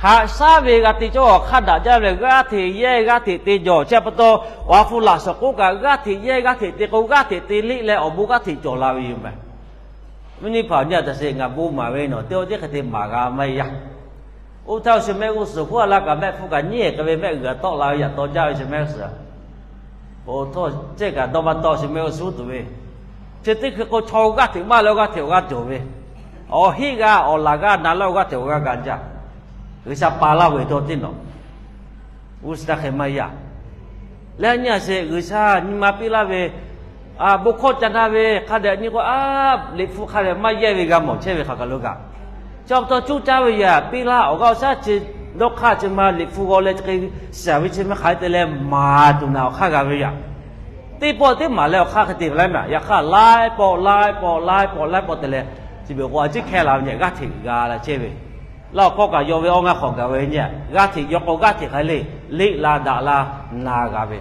Haꞈ shaˉ ve g'a te cawˇ awˬ hk'aˇ daꞈ jaˇ ve, g'aˇ hteꞈ yehˇ g'aˇ hteꞈ te jawˬ. Chi pa taw, awˬ ha hpu laꞈ shawˍ k'oˆ kaꞈ g'aˇ hteꞈ yehˇ g'aˇ hteꞈ te k'o, g'aˇ hteꞈ te liˆ leh awˬ bon g'aˇ hteꞈ cawˬ la ve yoˬ mehˍ. Mvuhˇ nyi hpaˍ nyi a taꞈ sheˍ, ngaˬ bon maˍ ve nawˬ teˇ g'aˇ tiˉ hk'e te maˍ g'a maˇ heˆ yaˇ. Oˇ htaˇ awˬ shu mehˆ g'uˇ suhˍ hpuˉ a laˇ kaꞈ mehˆ hpfuhˇ kaꞈ nyiˉ hk'e ve mehˆ g'uiˬ a tawˆ la ve yaꞈ taw jaˇ ve shu mehˆ g'uˇ suhˍ. Oˇ htawˇ cehˇ kaꞈ dawˇ maˇ tawˆ shu mehˆ g'uˇ suhˍ tuˬ ve, chi teˇ hkui k'o chaw g'aˇ hteꞈ maˇ leh awˬ g'aˇ hteꞈ awˬ g'aˇ cawˬ ve, awˬ heˆ g'a awˬ laˬ g'a na leh awˬ g'aˇ hteꞈ awˬ g'aˇ g'a jaˇ. G'uiˬ sha pa laˇ ve tawˇ teˇ nawˬ g'uˇ suhˍ htaˇ hk'e maˇ yaˇ. Leh nyi a sheˍ, G'uiˬ sha nyi ma piˇ laˇ ve, bon hkawˇ ca na ve hk'a dehꞈ nyi k'o, a, liꞈ hpu hk'a dehꞈ maˇ yehˇ ve g'a mawˬ chehˇ ve hk'aˬ kaˬ lo kaꞈ, chi pa taw cuˇ caˇ ve yaꞈ piˇ laˇ. Awˬ g'aˇ awˬ shaˉ chi dawˇ hk'aˇ chi ma liꞈ hpu g'aw leh chi hk'e shaˍ ve chi maˇ hk'aˬ hk'e te leh maˍ tuˬ naˬ awˬ hk'aˇ g'a ve yaꞈ. Teˇ pawˆ teˇ maˍ leh awˬ hk'aˇ hk'e te ve laˇ mehˍ. Yaꞈ hk'aˇ laiˉ pawˆ laiˉ pawˆ laiˉ pawˆ laiˉ pawˆ te leh, chi beuꞈ k'o a ciˉ hkehˇ la ve nyi g'aˇ hteꞈ g'a la chehˇ ve. Laˇ awˬ hkawˇ kaꞈ yaw ve awˇ ngaˇ hk'awꞈ gaˬ ve nyi, g'aˇ hteꞈ yaw k'o g'aˇ hteꞈ hk'a le, liˆ la daꞈ la na g'a ve.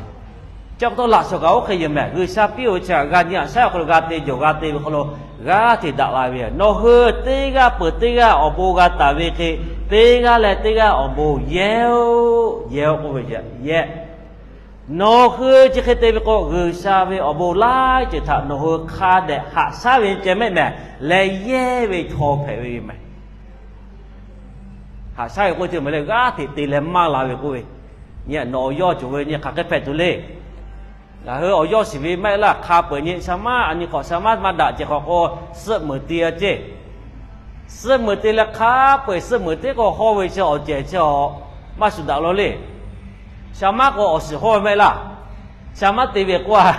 Chi pa taw laꞈ shawˍ kaꞈ oˇ hk'e yoˬ mehˍ. G'uiˬ sha piˇ-oˬ ve chi htaꞈ g'a nyi a shaˉ awˬ hk'aw lo g'a te jawˬ g'a te ve hk'aw lo g'aˇ hteꞈ daꞈ la ve yoˬ. Nawˬ hui teˇ g'aˇ peuˬ teˇ g'aˇ awˬ bon g'a taˍ ve hk'e, teˇ g'aˇ leh teˇ g'aˇ awˬ bon yehˇ-oˆ, yehˇ-oˆ k'oˆ ve yehˇ. Nawˬ hui chi hk'e te ve k'o, G'uiˬ sha ve awˬ bon laiˉ ceuˬ htaꞈ nawˬ hui hk'a dehꞈ haꞈ shaˉ ve ceh mehˆ mehˍ leh yehˇ ve chaw hpehꞈ ve yoˬ mehˍ. Haꞈ shaˉ ve k'oˆ ceuˬ mehˍ leh g'aˇ hteꞈ te leh maˇ la ve k'oˆ ve, nyi nawˬ awˬ yawˇ cawˬ ve nyi hk'aˬ hk'e hpehꞈ tuˬ le. Ngaˬ hui awˬ yawˇ shiˍ ve maˇ heˆ laˇ. Hk'a peu-eˬ nyi sha maˉ a nyi hk'awꞈ sha maˉ maˇ daꞈ ceh hk'awꞈ k'o, suhˆ meunˍ te a ceˇ. Suhˆ meunˍ te leh hk'a peu-eˬ suhˆ meunˍ teˇ k'o hawˇ ve chi awˬ cehˬ chi a maˇ shuˍ daꞈ law le. Sha maˉ k'o awˬ shiˍ hawˇ ve maˇ heˆ laˇ. Sha maˉ te ve k'o a,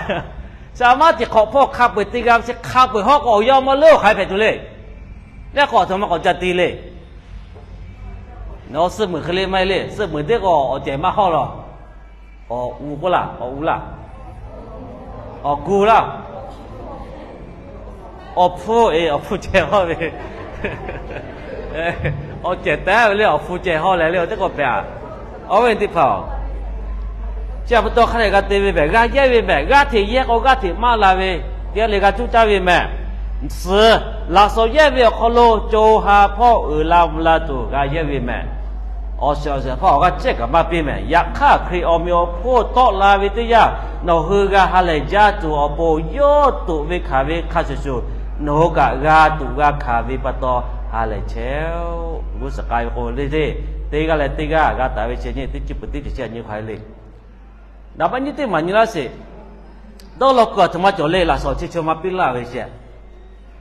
sha maˉ tiꞈ hk'awꞈ hpawˇ hk'a peu-eˬ te g'a ve chi hk'a peu-eˬ hawˇ k'o awˬ yawˇ maˇ leuˉ hk'aˬ hk'e hpehꞈ tuˬ le. Neˇ k'awꞈ htaꞈ maˇ k'awꞈ ca te le. Nawˬ suhˆ meunˍ hk'e le maˇ heˆ le. Suhˆ meunˍ teˇ k'o awˬ cehˬ maˇ hawˇ law. Awˬ u k'oˆ laˇ, awˬ u laˇ, awˬ gu laˇ, awˬ hpfuhˇ, e, awˬ hpfuhˇ cehˬ hawˇ ve, awˬ cehˬ taˍ ve le, awˬ hpfuhˇ cehˬ hawˇ leh le, awˬ teˇ k'awꞈ pehꞈ a. Awˬ viˉ teˇ hpaˍ-oˬ, chi pa taw hk'a dehꞈ g'a te ve mehˍ. G'a yehˇ ve mehˍ. G'aˇ hteꞈ yehˇ k'o g'aˇ hteꞈ maˇ la ve, teˇ g'aˇ le g'a cuˇ caˇ ve mehˍ. Suhˍ, laꞈ shawˍ yehˇ ve awˬ hk'aw lo co ha hpawˇ uiˍ la mvuh la tuˬ g'a yehˇ ve mehˍ. Awˬ shiˍ awˬ shiˍ hpawˇ awˬ g'aˇ cehˇ kaꞈ maˇ piˇ mehˍ. Yaꞈ hk'aˇ Hkriꞈ awˬ meꞈ awˬ hponˇ tawˆ la ve teˇ yanˇ, nawˬ hui g'a ha lehˬ jaˇ tuˬ awˬ pon yawˇ toꞈ ve hkanˍ ve hk'a shuˍ shuˍ, nawˬ hui kaꞈ g'a tuꞈ g'a hkanˍ ve pa taw ha lehˬ chehˇ-oˆ. G'uˇ suhˍ k'ai ve k'o le le, teˇ g'aˇ leh teˇ g'aˇ g'a taˍ ve chi nyiˇ teˇ chi peuˬ teˇ ceuˬ chi nyi hk'aˬ hk'e le. Naˍ baˆ nyiˇ teˇ maˬ nyi laˇ sheˍ. Dawˇ law kuiˬ aˬ htoꞈ ma cawˬ le. Laꞈ shawˍ chi chi ma piˇ laˇ ve sheˍ.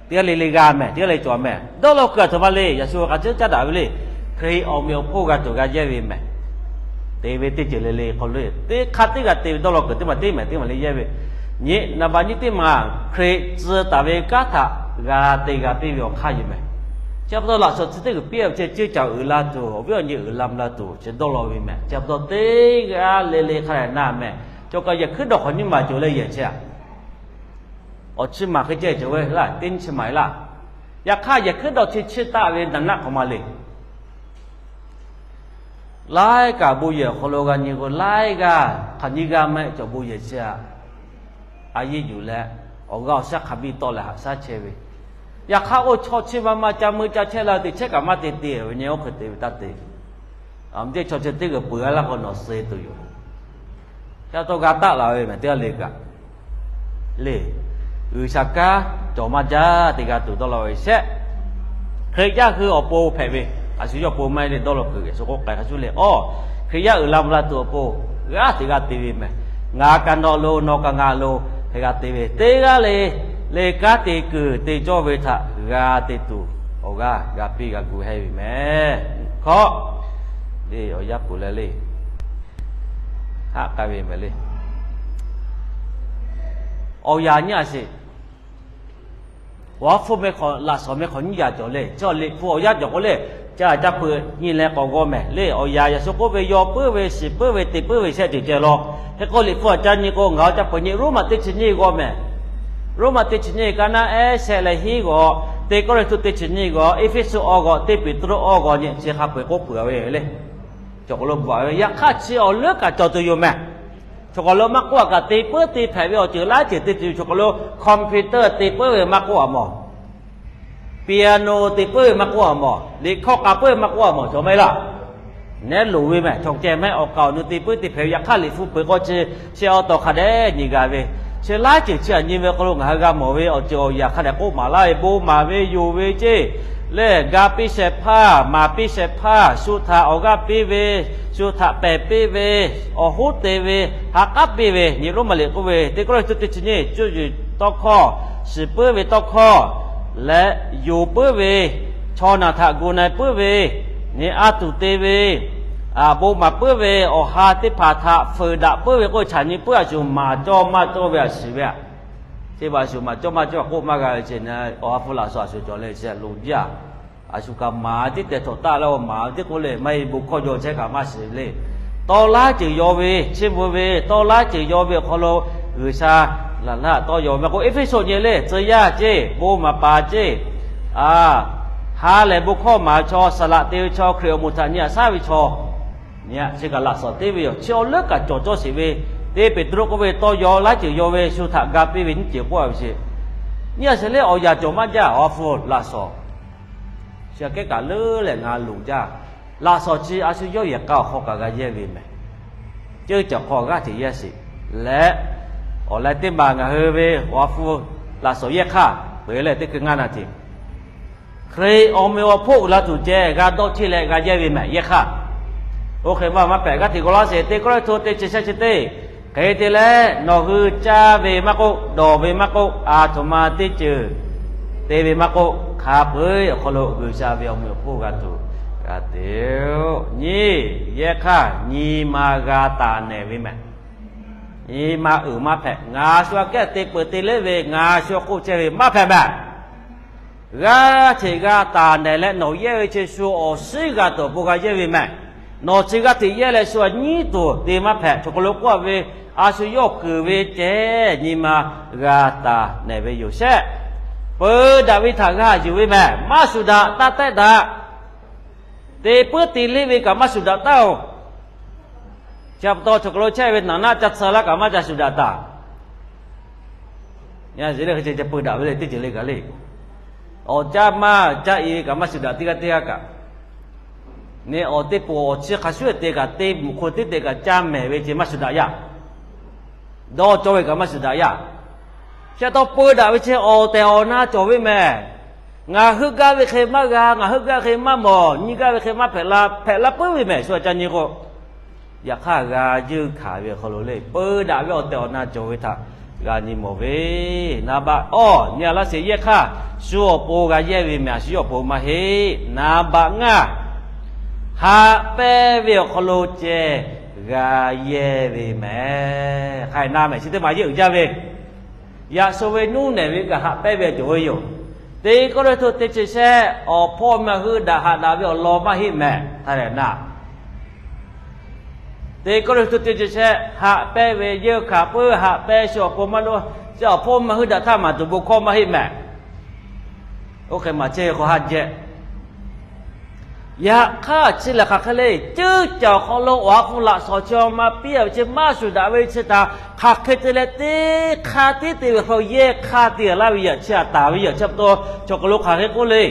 Teˇ g'aˇ le le g'a mehˍ, teˇ g'aˇ le cawˬ mehˍ. Dawˇ law kuiˬ aˬ htoꞈ ma le. Yaꞈ shu k'a ciˉ caˉ daꞈ ve le. Hkriꞈ awˬ meꞈ awˬ hponˇ g'a tuˬ g'a yehˇ ve mehˍ. Te ve teˇ ceuˬ le le hk'aw lo teˇ hk'aˇ teˇ g'a te ve dawˇ law kuiˬ teˇ maˬ teˇ mehˍ teˇ maˬ le yehˇ ve. Nyi naˍ baˆ nyiˇ teˇ maˬ Hkriꞈ tcuh taˍ ve kanˉ htaꞈ g'a te g'a piˇ ve awˬ hk'aˇ yoˬ mehˍ. Chi pa taw laꞈ shawˍ chi teˇ g'uiˬ piˇ ve chi ceuˬ caˬ uiˍ la tuˬ, awˬ viˉ awˬ nyi uiˍ la mvuh la tuˬ chi dawˇ law ve mehˍ. Chi pa taw teˇ g'aˇ le le hk'a dehꞈ na mehˍ. Chaw kaꞈ yehˬ hkuiˉ dawˬ hk'awꞈ nyiˇ maˬ cawˬ leh yehˬ chi a, awˬ chi maˬ hk'e ceh cawˬ ve laˇ, teˇ nyiˇ chi maˬ e laˇ. Yaꞈ hk'aˇ yehˬ hkuiˉ dawˬ chi chiˇ taˆ ve naˍ naˆ hk'awꞈ ma le. Laiˉ kaꞈ bon yehˬ awˬ hk'aw lo g'a nyi k'o, laiˉ g'aˇ hk'aˬ nyiˇ g'aˇ maˇ heˆ cawˬ bon yehˬ chi a, a yeˇ yuˬ leh awˬ g'aˇ awˬ shaˉ hk'a biˇ tawˆ leh haꞈ shaˉ chehˇ ve. Yaꞈ hk'aˇ oˇ chaw chi ma ma ca mui ca chehˇ la teꞈ chehˇ kaꞈ maˇ te te ve nyi oˇ hk'e te ve taˇ te. Aˬ mvuhˇ teˇ chaw chi teˇ g'uiˬ peuˬ a laˇ k'o nawˬ suh e tuˬ yoˬ. Ca taw g'a taˆ la ve mehˍ teˇ g'aˇ le kaꞈ le. G'uiˬ sha kanˉ cawˬ maˇ jaˇ te g'a tuˬ dawˇ law ve shehˆ. Hkriꞈ yaˇ hui awˬ pon hpehꞈ ve, a shu yawˇ pon maˇ heˆ le dawˇ law kuiˬ geh shu k'oˆ k'ai hk'a shuˍ le. Awˬ, Hkriꞈ yaˇ uiˍ la mvuh la tuˬ awˬ pon g'aˇ hteꞈ g'a te ve mehˍ. Ngaˬ kaꞈ nawˬ lo, nawˬ kaꞈ ngaˬ lo, hk'e g'a te ve teˇ g'aˇ le le kanˉ te kuiˬ te cawˇ ve htaꞈ g'a te tuˬ awˬ g'aˇ g'a piˇ g'a gu hehˇ ve mehˍ. Hkawꞈ le awˬ yaˇ peuˬ leh le, haˆ k'ai ve mehˍ le. Awˬ yaꞈ nyi a sheˍ. Awˬ ha hpu meh hk'awꞈ laꞈ shawˍ meh hk'awꞈ nyiˇ yaꞈ cawˬ le. Chi awˬ liꞈ hpu awˬ yaˇ cawˬ k'o le, ca caˇ peuˬ nyi leh k'awꞈ g'aw mehˍ le. Awˬ yaꞈ yaꞈ shu k'oˆ ve yaw puiˉ ve shiˍ puiˉ ve te puiˉ ve shehˆ ceuˬ ceh law. Hk'e k'o liꞈ hpu aꞈ ca nyi k'o ngaˬ hui caˇ peuˬ nyi Roˉmaꞈ teˇ chi nyiˇ g'aw mehˍ. Roˉmaꞈ teˇ chi nyiˇ ka naˉ ehˉ shehˆ leh hiˉ g'awˬ Teˇ Kawˇrenˍhtuˆ teˇ chi nyiˇ g'aw, Eˇfeˇsuꞈ awˇ g'aw, Teˇ Peˍtruˆ awˇ g'aw nyi chi hk'a peu-eˬ k'oˆ peuˬ ve le. Cawˬ k'aw lo bvuhꞈ ve, yaꞈ hk'aˇ chi awˬ leuˉ kaꞈ cawˬ tuˬ yoˬ mehˬ. Cawˬ k'aw lo maˇ k'oˆ a kaꞈ, te puiˉ te hpehꞈ ve awˬ ceuˬ laiˉ ceuˬ te tuˬ yoˬ. Cawˬ k'aw lo computer te puiˉ ve maˇ k'oˆ a mawˬ, piano te puiˉ ve maˇ k'oˆ a mawˬ, liꞈ hkawˇ k'a puiˉ ve maˇ k'oˆ a mawˬ, cawˬ maˇ heˆ laˇ. Nehˉ loˍ ve mehˬ, chaw ceh mehˉ awˬ kaˍ awˬ nu te puiˉ te hpehꞈ ve. Yaꞈ hk'aˇ Liꞈ hpu peuˬ k'o chi, chi awˬ tawˍ hk'a dehꞈ nyi g'a ve, chi laiˉ ceuˬ chi aꞈ nyi ve awˬ hk'aw lo ngaˬ hui g'a mawˬ ve awˬ ceuˬ awˬ yaꞈ hk'a dehꞈ k'oˆ maˍ laˇ ve, bon maˍ ve, yonˍ ve ceˇ, lehˬ ga piˇ shehˍ hpaˇ, maˍ piˇ shehˍ hpaˇ, shu htaꞈ awˬ g'aˇ piˇ ve, shu htaꞈ pehˬ piˇ ve, awˬ hoˉ te ve, ha k'aˉ piˇ ve, nyi Roˉmaꞈ liꞈ k'oˆ ve, Teˇ Kawˇrenˍhtuˆ teˇ chi nyiˇ, cuˇ yiˍ tawˇ hkawˇ, shiˍ puiˉ ve tawˇ hkawˇ leh yonˍ puiˉ ve, chaw naˬ htaꞈ gu na puiˉ ve, nyi a tuˬ te ve, bon maˍ puiˉ ve, awˬ ha teˇ hpaˍ htaꞈ fuiˍ daꞈ puiˉ ve k'oˆ, chaꞈ nyi puiˉ a shu maˍ cawˇ maˇ cawˇ ve a shiˍ ve a. Chi beuꞈ a shu maˍ cawˇ maˇ cawˇ k'oˆ maˇ g'a ve ce, Awˬ ha hpu laꞈ shawnˍ a shu cawˬ le, chi loˍ jaˇ. A shu kaꞈ maˍ tiˉ teh htawꞈ taˆ leh maˍ ve tiˉ k'oˆ le, maˇ heˆ bon hkawˇ jaw chehˇ kaꞈ maˇ shiˍ le. Tawˇ laˇ ceuˬ yaw ve, chi beuꞈ ve tawˇ laˇ ceuˬ yaw ve awˬ hk'aw lo G'uiˬsha laˬ laˇ tawˇ yaw ve maˇ k'oˆ, Eˇfeˇsuꞈ nyi le, tcuh yaˇ ceˇ, bon maˍ paˍ ceˇ, ha lehˬ bon hkawˇ maˍ ve chaw, saˍ laꞈ te ve chaw, Hkriꞈ awˬ moˍ htaꞈ nyi a shaˉ ve chaw, nyi a chi kaꞈ laꞈ shawnˍ teˇ ve yoˬ. Chi awˬ leuˉ kaꞈ cawˬ cawˇ sheˍ ve, Teˇ Peˍtruˆ k'oˆ ve, tawˇ yaw laiˉ ceuˬ yaw ve, shu htaꞈ ga piˇ ve nyiˇ ceuˬ k'oˆ a ve ce. Nyi a sheˍ le, awˬ yaꞈ cawˬ maˇ jaˇ, Awˬ ha hpu laꞈ shawnˍ. Chi aꞈ kehˉ kaꞈ leuˉ leh ngaˬ loˍ jaˇ. Laꞈ shawnˍ chi a shu yawˇ yehˬ k'a awˬ hk'aw kaꞈ g'a yehˇ ve mehˬ. Ceuˇ caˬ hk'aw g'aˇ hteꞈ yehˇ sheˍ leh, awˬ leh teˇ maˬ ngaˬ hui ve Awˬ ha hpu laꞈ shawnˍ yehˇ hk'aˇ peuˬ leh teˇ hkui ngaˇ na teꞈ Hkriꞈ awˬ meꞈ awˬ hponˇ uiˍ la tuˬ ceh g'a dawˇ cheˇ leh g'a yehˇ ve mehˬ yehˇ hk'aˇ. Oˇ hk'e maˇ maˇ hpehꞈ. G'aˇ hteꞈ k'o laˇ sheˍ, Teˇ Kawˇrenˍhtuˆ teˇ chi shehˆ chi teˇ, hk'e te leh nawˬ hui caˇ ve maˇ k'oˆ, dawˬ ve maˇ k'oˆ, a htoꞈ ma teˇ ceuˬ te ve maˇ k'oˆ, hk'a peu-eˬ awˬ hk'aw lo G'uiˬsha ve awˬ meꞈ awˬ hponˇ g'a tuˬ g'a te-oˬ. Nyi, yehˇ hk'aˇ nyi ma g'a taˍ nehˬ ve mehˬ. Nyi ma uiˍ maˇ hpehꞈ. Ngaˬ shu aꞈ kehˉ te peuˬ te leˉ ve, ngaˬ shu awˬ hk'oˆ chehˇ ve maˇ hpehꞈ mehˬ. G'aˇ hteꞈ g'a taˍ nehˬ leh nawˬ yehˇ ve chi shu awˬ shiˉ g'a tuˬ awˬ pon g'a yehˇ ve mehˬ. Nawˬ chi g'aˇ hteꞈ yehˇ leh shu aꞈ nyiˉ tuˬ te maˇ hpehꞈ. Cawˬ k'aw lo k'oˆ a ve, a shu yawˇ kuiˬ ve ceh nyi ma g'a taˍ nehˬ ve yoˬ shehˆ. Peu daꞈ ve htaꞈ g'a yuˬ ve mehˬ. Maˇ shuˍ daꞈ taˇ tehˆ daꞈ. Te puiˉ te leˇ ve kaꞈ maˇ shuˍ daꞈ taˇ-oˬ. Chi pa taw cawˬ k'aw lo chehˇ ve naˍ naˆ ca tsuh laˇ kaꞈ maˇ ca shuˍ daꞈ taˍ. Nyi a sheˍ le, hk'e ceh ceh peu daꞈ ve le, teˇ ceuˬ le kaꞈ le. Awˬ caˇ maˇ caˇ i ve kaꞈ maˇ shuˍ daꞈ teˇ g'aˇ teˇ g'aˇ kaꞈ. Nyi awˬ teˇ poˍ awˬ chi hk'a shuˍ te kaꞈ, teˇ mvuhˬ hk'o teˇ te kaꞈ caˇ mehˍ ve ceh maˇ shuˍ daꞈ yaˇ. Dawˇ cawˇ ve kaꞈ maˇ shuˍ daꞈ yaˇ. Chi pa taw peu daꞈ ve ceh awˬ tehˬ awˬ na cawˬ ve mehˬ. Ngaˬ heuˆ gaˇ ve hk'e maˇ g'a, ngaˬ heuˆ gaˇ ve hk'e maˇ mawˬ, nyi gaˇ ve hk'e maˇ hpehꞈ la, hpehꞈ la puiˉ ve mehˬ shu aꞈ ca nyi k'o. Yaꞈ hk'aˇ g'a yeunˇ hkanˍ ve awˬ hk'aw lo le, peu daꞈ ve awˬ tehˬ awˬ na cawˬ ve htaꞈ g'a nyi mawˬ ve. Naˍ baꞈ awˇ, nyi a laˇ sheˍ yehˇ hk'aˇ, shu awˬ pon g'a yehˇ ve mehˬ, a shu yawˇ awˬ pon maˇ heˆ. Naˍ baꞈ ngaˇ, haꞈ pehnˇ ve awˬ hk'aw lo ceh g'a yehˇ ve mehˬ. Hk'aˬ hk'e na mehˬ chi teˇ maˬ yehˇ uiˍ jaˇ ve, yaꞈ shu ve nuˇ nehˬ ve kaꞈ haꞈ pehnˇ ve cawˬ ve yoˬ. Teˇ Kawˇrenˍhtuˆ teˇ chi shehˆ, awˬ hpawˇ mvuhˇ miˬ heuˆ daꞈ haꞈ daꞈ ve awˬ lawn maˇ heˆ mehˬ. Hk'aˬ hk'e na Teˇ Kawˇrenˍhtuˆ teˇ chi shehˆ haꞈ pehnˇ ve, yeunˇ hkanˍ puiˉ haꞈ pehnˇ shu awˬ pon maˇ lo, chi awˬ hpawˇ mvuhˇ miˬ heuˆ daꞈ htaˇ maˍ tuˬ bon hkawˇ maˇ heˆ mehˬ. Oˇ hk'e maˬ chehˇ ve hk'aw haˆ jehˇ. Yaꞈ hk'aˇ chi lehˬ hk'aˬ hk'e le, ceuˇ caˬ awˬ hk'aw lo Awˬ ha hpu laꞈ shawnˍ chi awˬ ma piˇ a ve chi maˇ shuˍ daꞈ ve chi htaꞈ hk'aˬ hk'e te leh teˇ hk'aˇ tiˉ te ve hk'aw yehˇ hk'aˇ te laˇ ve yaꞈ chi aꞈ taˍ ve yaꞈ chi pa taw, cawˬ k'aw lo hk'aˬ hk'e k'oˆ le.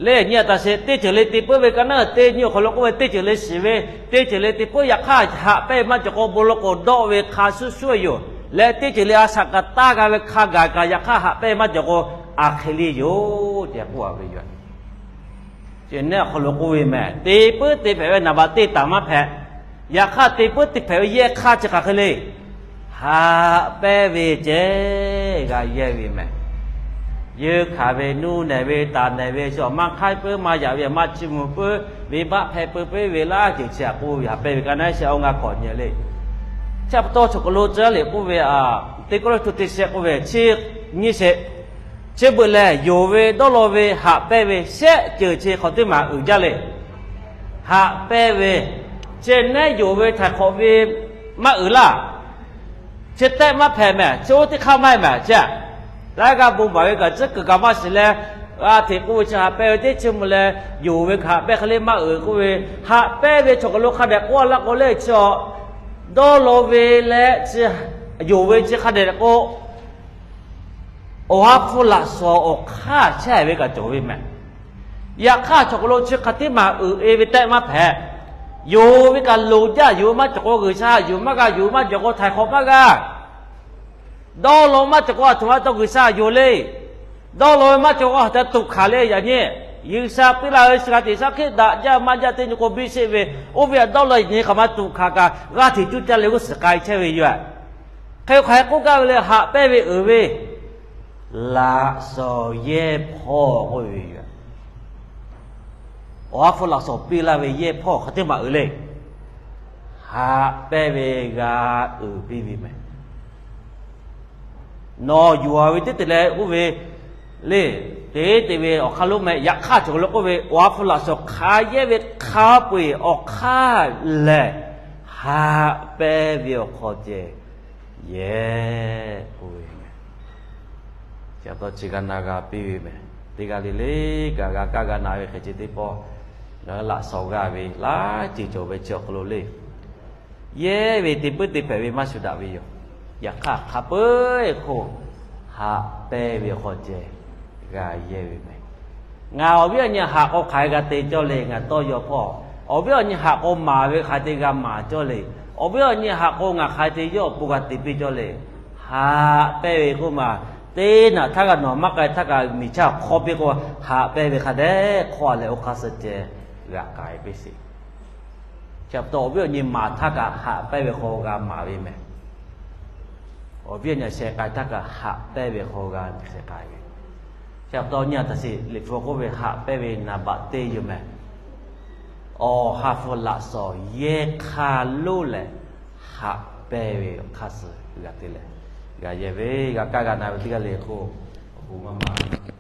Lehˬ nyi a taˍ sheˍ, teˇ ceuˬ le te puiˉ ve ka naˉ teˇ nyi awˬ hk'aw lo k'oˆ ve, teˇ ceuˬ le shiˍ ve, teˇ ceuˬ le te puiˉ yaꞈ hk'aˇ haꞈ pehnˇ maˇ cawˬ k'o, bon lawˬ k'o dawˆ ve hk'a shuˉ shuˉ yoˬ. Leh teˇ ceuˬ le a shaꞈ kaꞈ taˇ g'a ve hk'a gaˬ kaꞈ yaꞈ hk'aˇ haꞈ pehnˇ maˇ cawˬ k'o, a hk'e le yoˬ tehꞈ k'oˆ a ve yoˬ. Chi neˉ awˬ hk'aw lo k'oˆ ve mehˬ, te puiˉ te hpehꞈ ve naˍ baꞈ teˇ taˍ maˇ hpehꞈ. Yaꞈ hk'aˇ te puiˉ te hpehꞈ ve yehˇ hk'aˇ chi hk'aˬ hk'e le, haꞈ pehnˇ ve ceh g'a yehˇ ve mehˬ. Yeunˇ hkanˍ ve, nuˇ nehˬ ve, taˍ nehˬ ve, chi awˬ maˇ hk'aiˉ puiˉ maˇ yaꞈ ve, maˇ chiˇ mvuh puiˉ, venˇbaˆ hpehˇ puiˉ puiˉ ve laˇ ceuˬ chi aꞈ k'oˆ ve haꞈ pehnˇ ve ka naˉ shehˍ awˇ ngaˇ hk'awꞈ nyi le. Chi pa taw cawˬ k'aw lo tcuh le k'oˆ ve, Teˇ Kawˇrenˍhtuˆ teˇ chi shehˆ k'oˆ ve, chi nyi sheˍ. Chi beuꞈ lehˬ, yonˍ ve dawˇ law ve haꞈ pehnˇ ve shehˆ ceuˬ chi hk'awꞈ teˇ maˬ uiˍ jaˇ le. Haꞈ pehnˇ ve, chi neˉ yonˍ ve htaiˍ hk'awꞈ ve maˇ uiˍ laˇ. Chi tehˆ maˇ hpehꞈ mehˬ, chi oˇ teˇ hk'aˇ maˇ heˆ mehˬ chi aꞈ. Laiˉ g'aˇ bon baˬ ve kaꞈ tcuhˉ kuiˬ kaꞈ maˇ shiˍ leh, g'a hteꞈ k'oˆ ve chi haꞈ pehnˇ ve teˇ chi mvuh leh, yonˍ ve kaꞈ haꞈ pehnˇ hk'e le maˇ uiˍ k'oˆ ve, haꞈ pehnˇ ve chaw hk'aw lo hk'a dehꞈ k'oˆ laˇ k'o leh chi a, dawˇ law ve leh chi, yonˍ ve chi hk'a dehꞈ k'o, awˬ ha hpu laꞈ shawnˍ awˬ hk'aˇ chehˇ ve kaꞈ cawˬ ve mehˍ. Yaꞈ hk'aˇ chaw hk'aw lo chi hk'aˬ teˇ maˬ uiˍ e ve tehꞈ maˇ hpehꞈ. Yonˍ ve kaꞈ loˍ jaˇ, yonˍ maˇ cawˬ k'o G'uiˬsha yonˍ maˇ g'a, yonˍ maˇ cawˬ k'o htaiˍ hk'awꞈ maˇ g'a. Dawˇ law maˇ cawˬ k'o a htoꞈ ma taw G'uiˬsha yonˍ le. Dawˇ law ve maˇ cawˬ k'o a htaꞈ tuꞈ hkanˍ le yaꞈ nyi. G'uiˬsha piˇ laˇ ve chi g'a teꞈ shaˉ hkiˆ daꞈ jaˇ maˇ jaˇ teˇ nyi k'o biˇ sheˆ ve, oˇ ve htaꞈ dawˇ law nyi hk'aˬ ma tuꞈ hkanˍ kaꞈ g'a hteꞈ cuˇ caˇ leh g'uˇ suhˍ k'ai chehˇ ve yoˬ. Hk'e hk'aˬ hk'e k'oˆ gaˇ ve le, haꞈ pehnˇ ve uiˍ ve laꞈ shawnˍ yehˇ hpawˇ k'oˆ ve yoˬ. Awˬ ha hpu laꞈ shawnˍ piˇ laˇ ve yehˇ hpawˇ hk'aˬ teˇ maˬ uiˍ le. Haꞈ pehnˇ ve g'a uiˍ piˇ ve mehˍ. Nawˬ yuˬ ve teˇ te leh oˇ ve le, teˇ te ve awˬ hk'aˇ lonˉ mehˍ. Yaꞈ hk'aˇ cawˬ lo k'oˆ ve, awˬ ha hpu laꞈ shawnˍ hk'a yehˇ ve hk'a peu-eˬ awˬ hk'aˇ lehˬ, haꞈ pehnˇ ve awˬ hk'aw ceh yehˇ k'oˆ ve mehˍ. Chi pa taw chi g'a na g'a piˇ ve mehˍ. Teˇ g'aˇ le le kaꞈ g'a kaˇ g'a na ve hk'e ceh teˇ pawˆ, ngaˬ hui laꞈ shawnˍ g'a ve laiˉ ceuˬ cawˬ ve chi awˬ hk'aw lo le, yehˇ ve te puiˉ te hpehꞈ ve maˇ shuˍ daꞈ ve yoˬ. Yaꞈ hk'aˇ hk'a peu-eˬ hk'oˆ haꞈ pehnˇ ve awˬ hk'aw ceh g'a yehˇ ve mehˍ. Ngaˬ awˬ viˉ awˬ nyi haꞈ k'o hk'aˬ hk'e g'a te cawˇ le, ngaˬ tawˇ yaw hpawˇ. Awˬ viˉ awˬ nyi haꞈ k'o maˍ ve hk'aˬ hk'e te g'a maˍ cawˇ le. Awˬ viˉ awˬ nyi haꞈ k'o ngaˬ hk'aˬ hk'e te yawˇ awˬ pon g'a te piˇ cawˇ le. Haꞈ pehnˇ ve k'oˆ maˬ, teˇ naꞈ htaˇ g'a nawˬ maˇ k'ai htaˇ kaꞈ miˬ chaˇ hk'awˇ piˇ k'o, haꞈ pehnˇ ve hk'a dehꞈ hk'awˇ a leh oˇ hk'aˇ suh ceh g'a k'ai piˇ sheˍ. Chi pa taw awˬ viˉ awˬ nyi maˍ htaˇ kaꞈ haꞈ pehnˇ ve hk'aw g'a maˍ ve mehˍ. Awˬ viˉ awˬ nyi sheh k'ai htaˇ kaꞈ haꞈ pehnˇ ve hk'aw g'a sheh k'ai ve. Chi pa taw nyi a taꞈ sheˍ, Liꞈ hpu k'oˆ ve haꞈ pehnˇ ve naˍ baꞈ teˇ yoˬ mehˍ. Awˬ ha hpu laꞈ shawnˍ yehˇ hk'aˇ lonˉ lehˬ, haꞈ pehnˇ ve awˬ hk'aˇ suh g'a te leh, g'a yehˇ ve g'a kaˇ g'a na ve teˇ g'aˇ le k'o, awˬ bon maˇ maˇ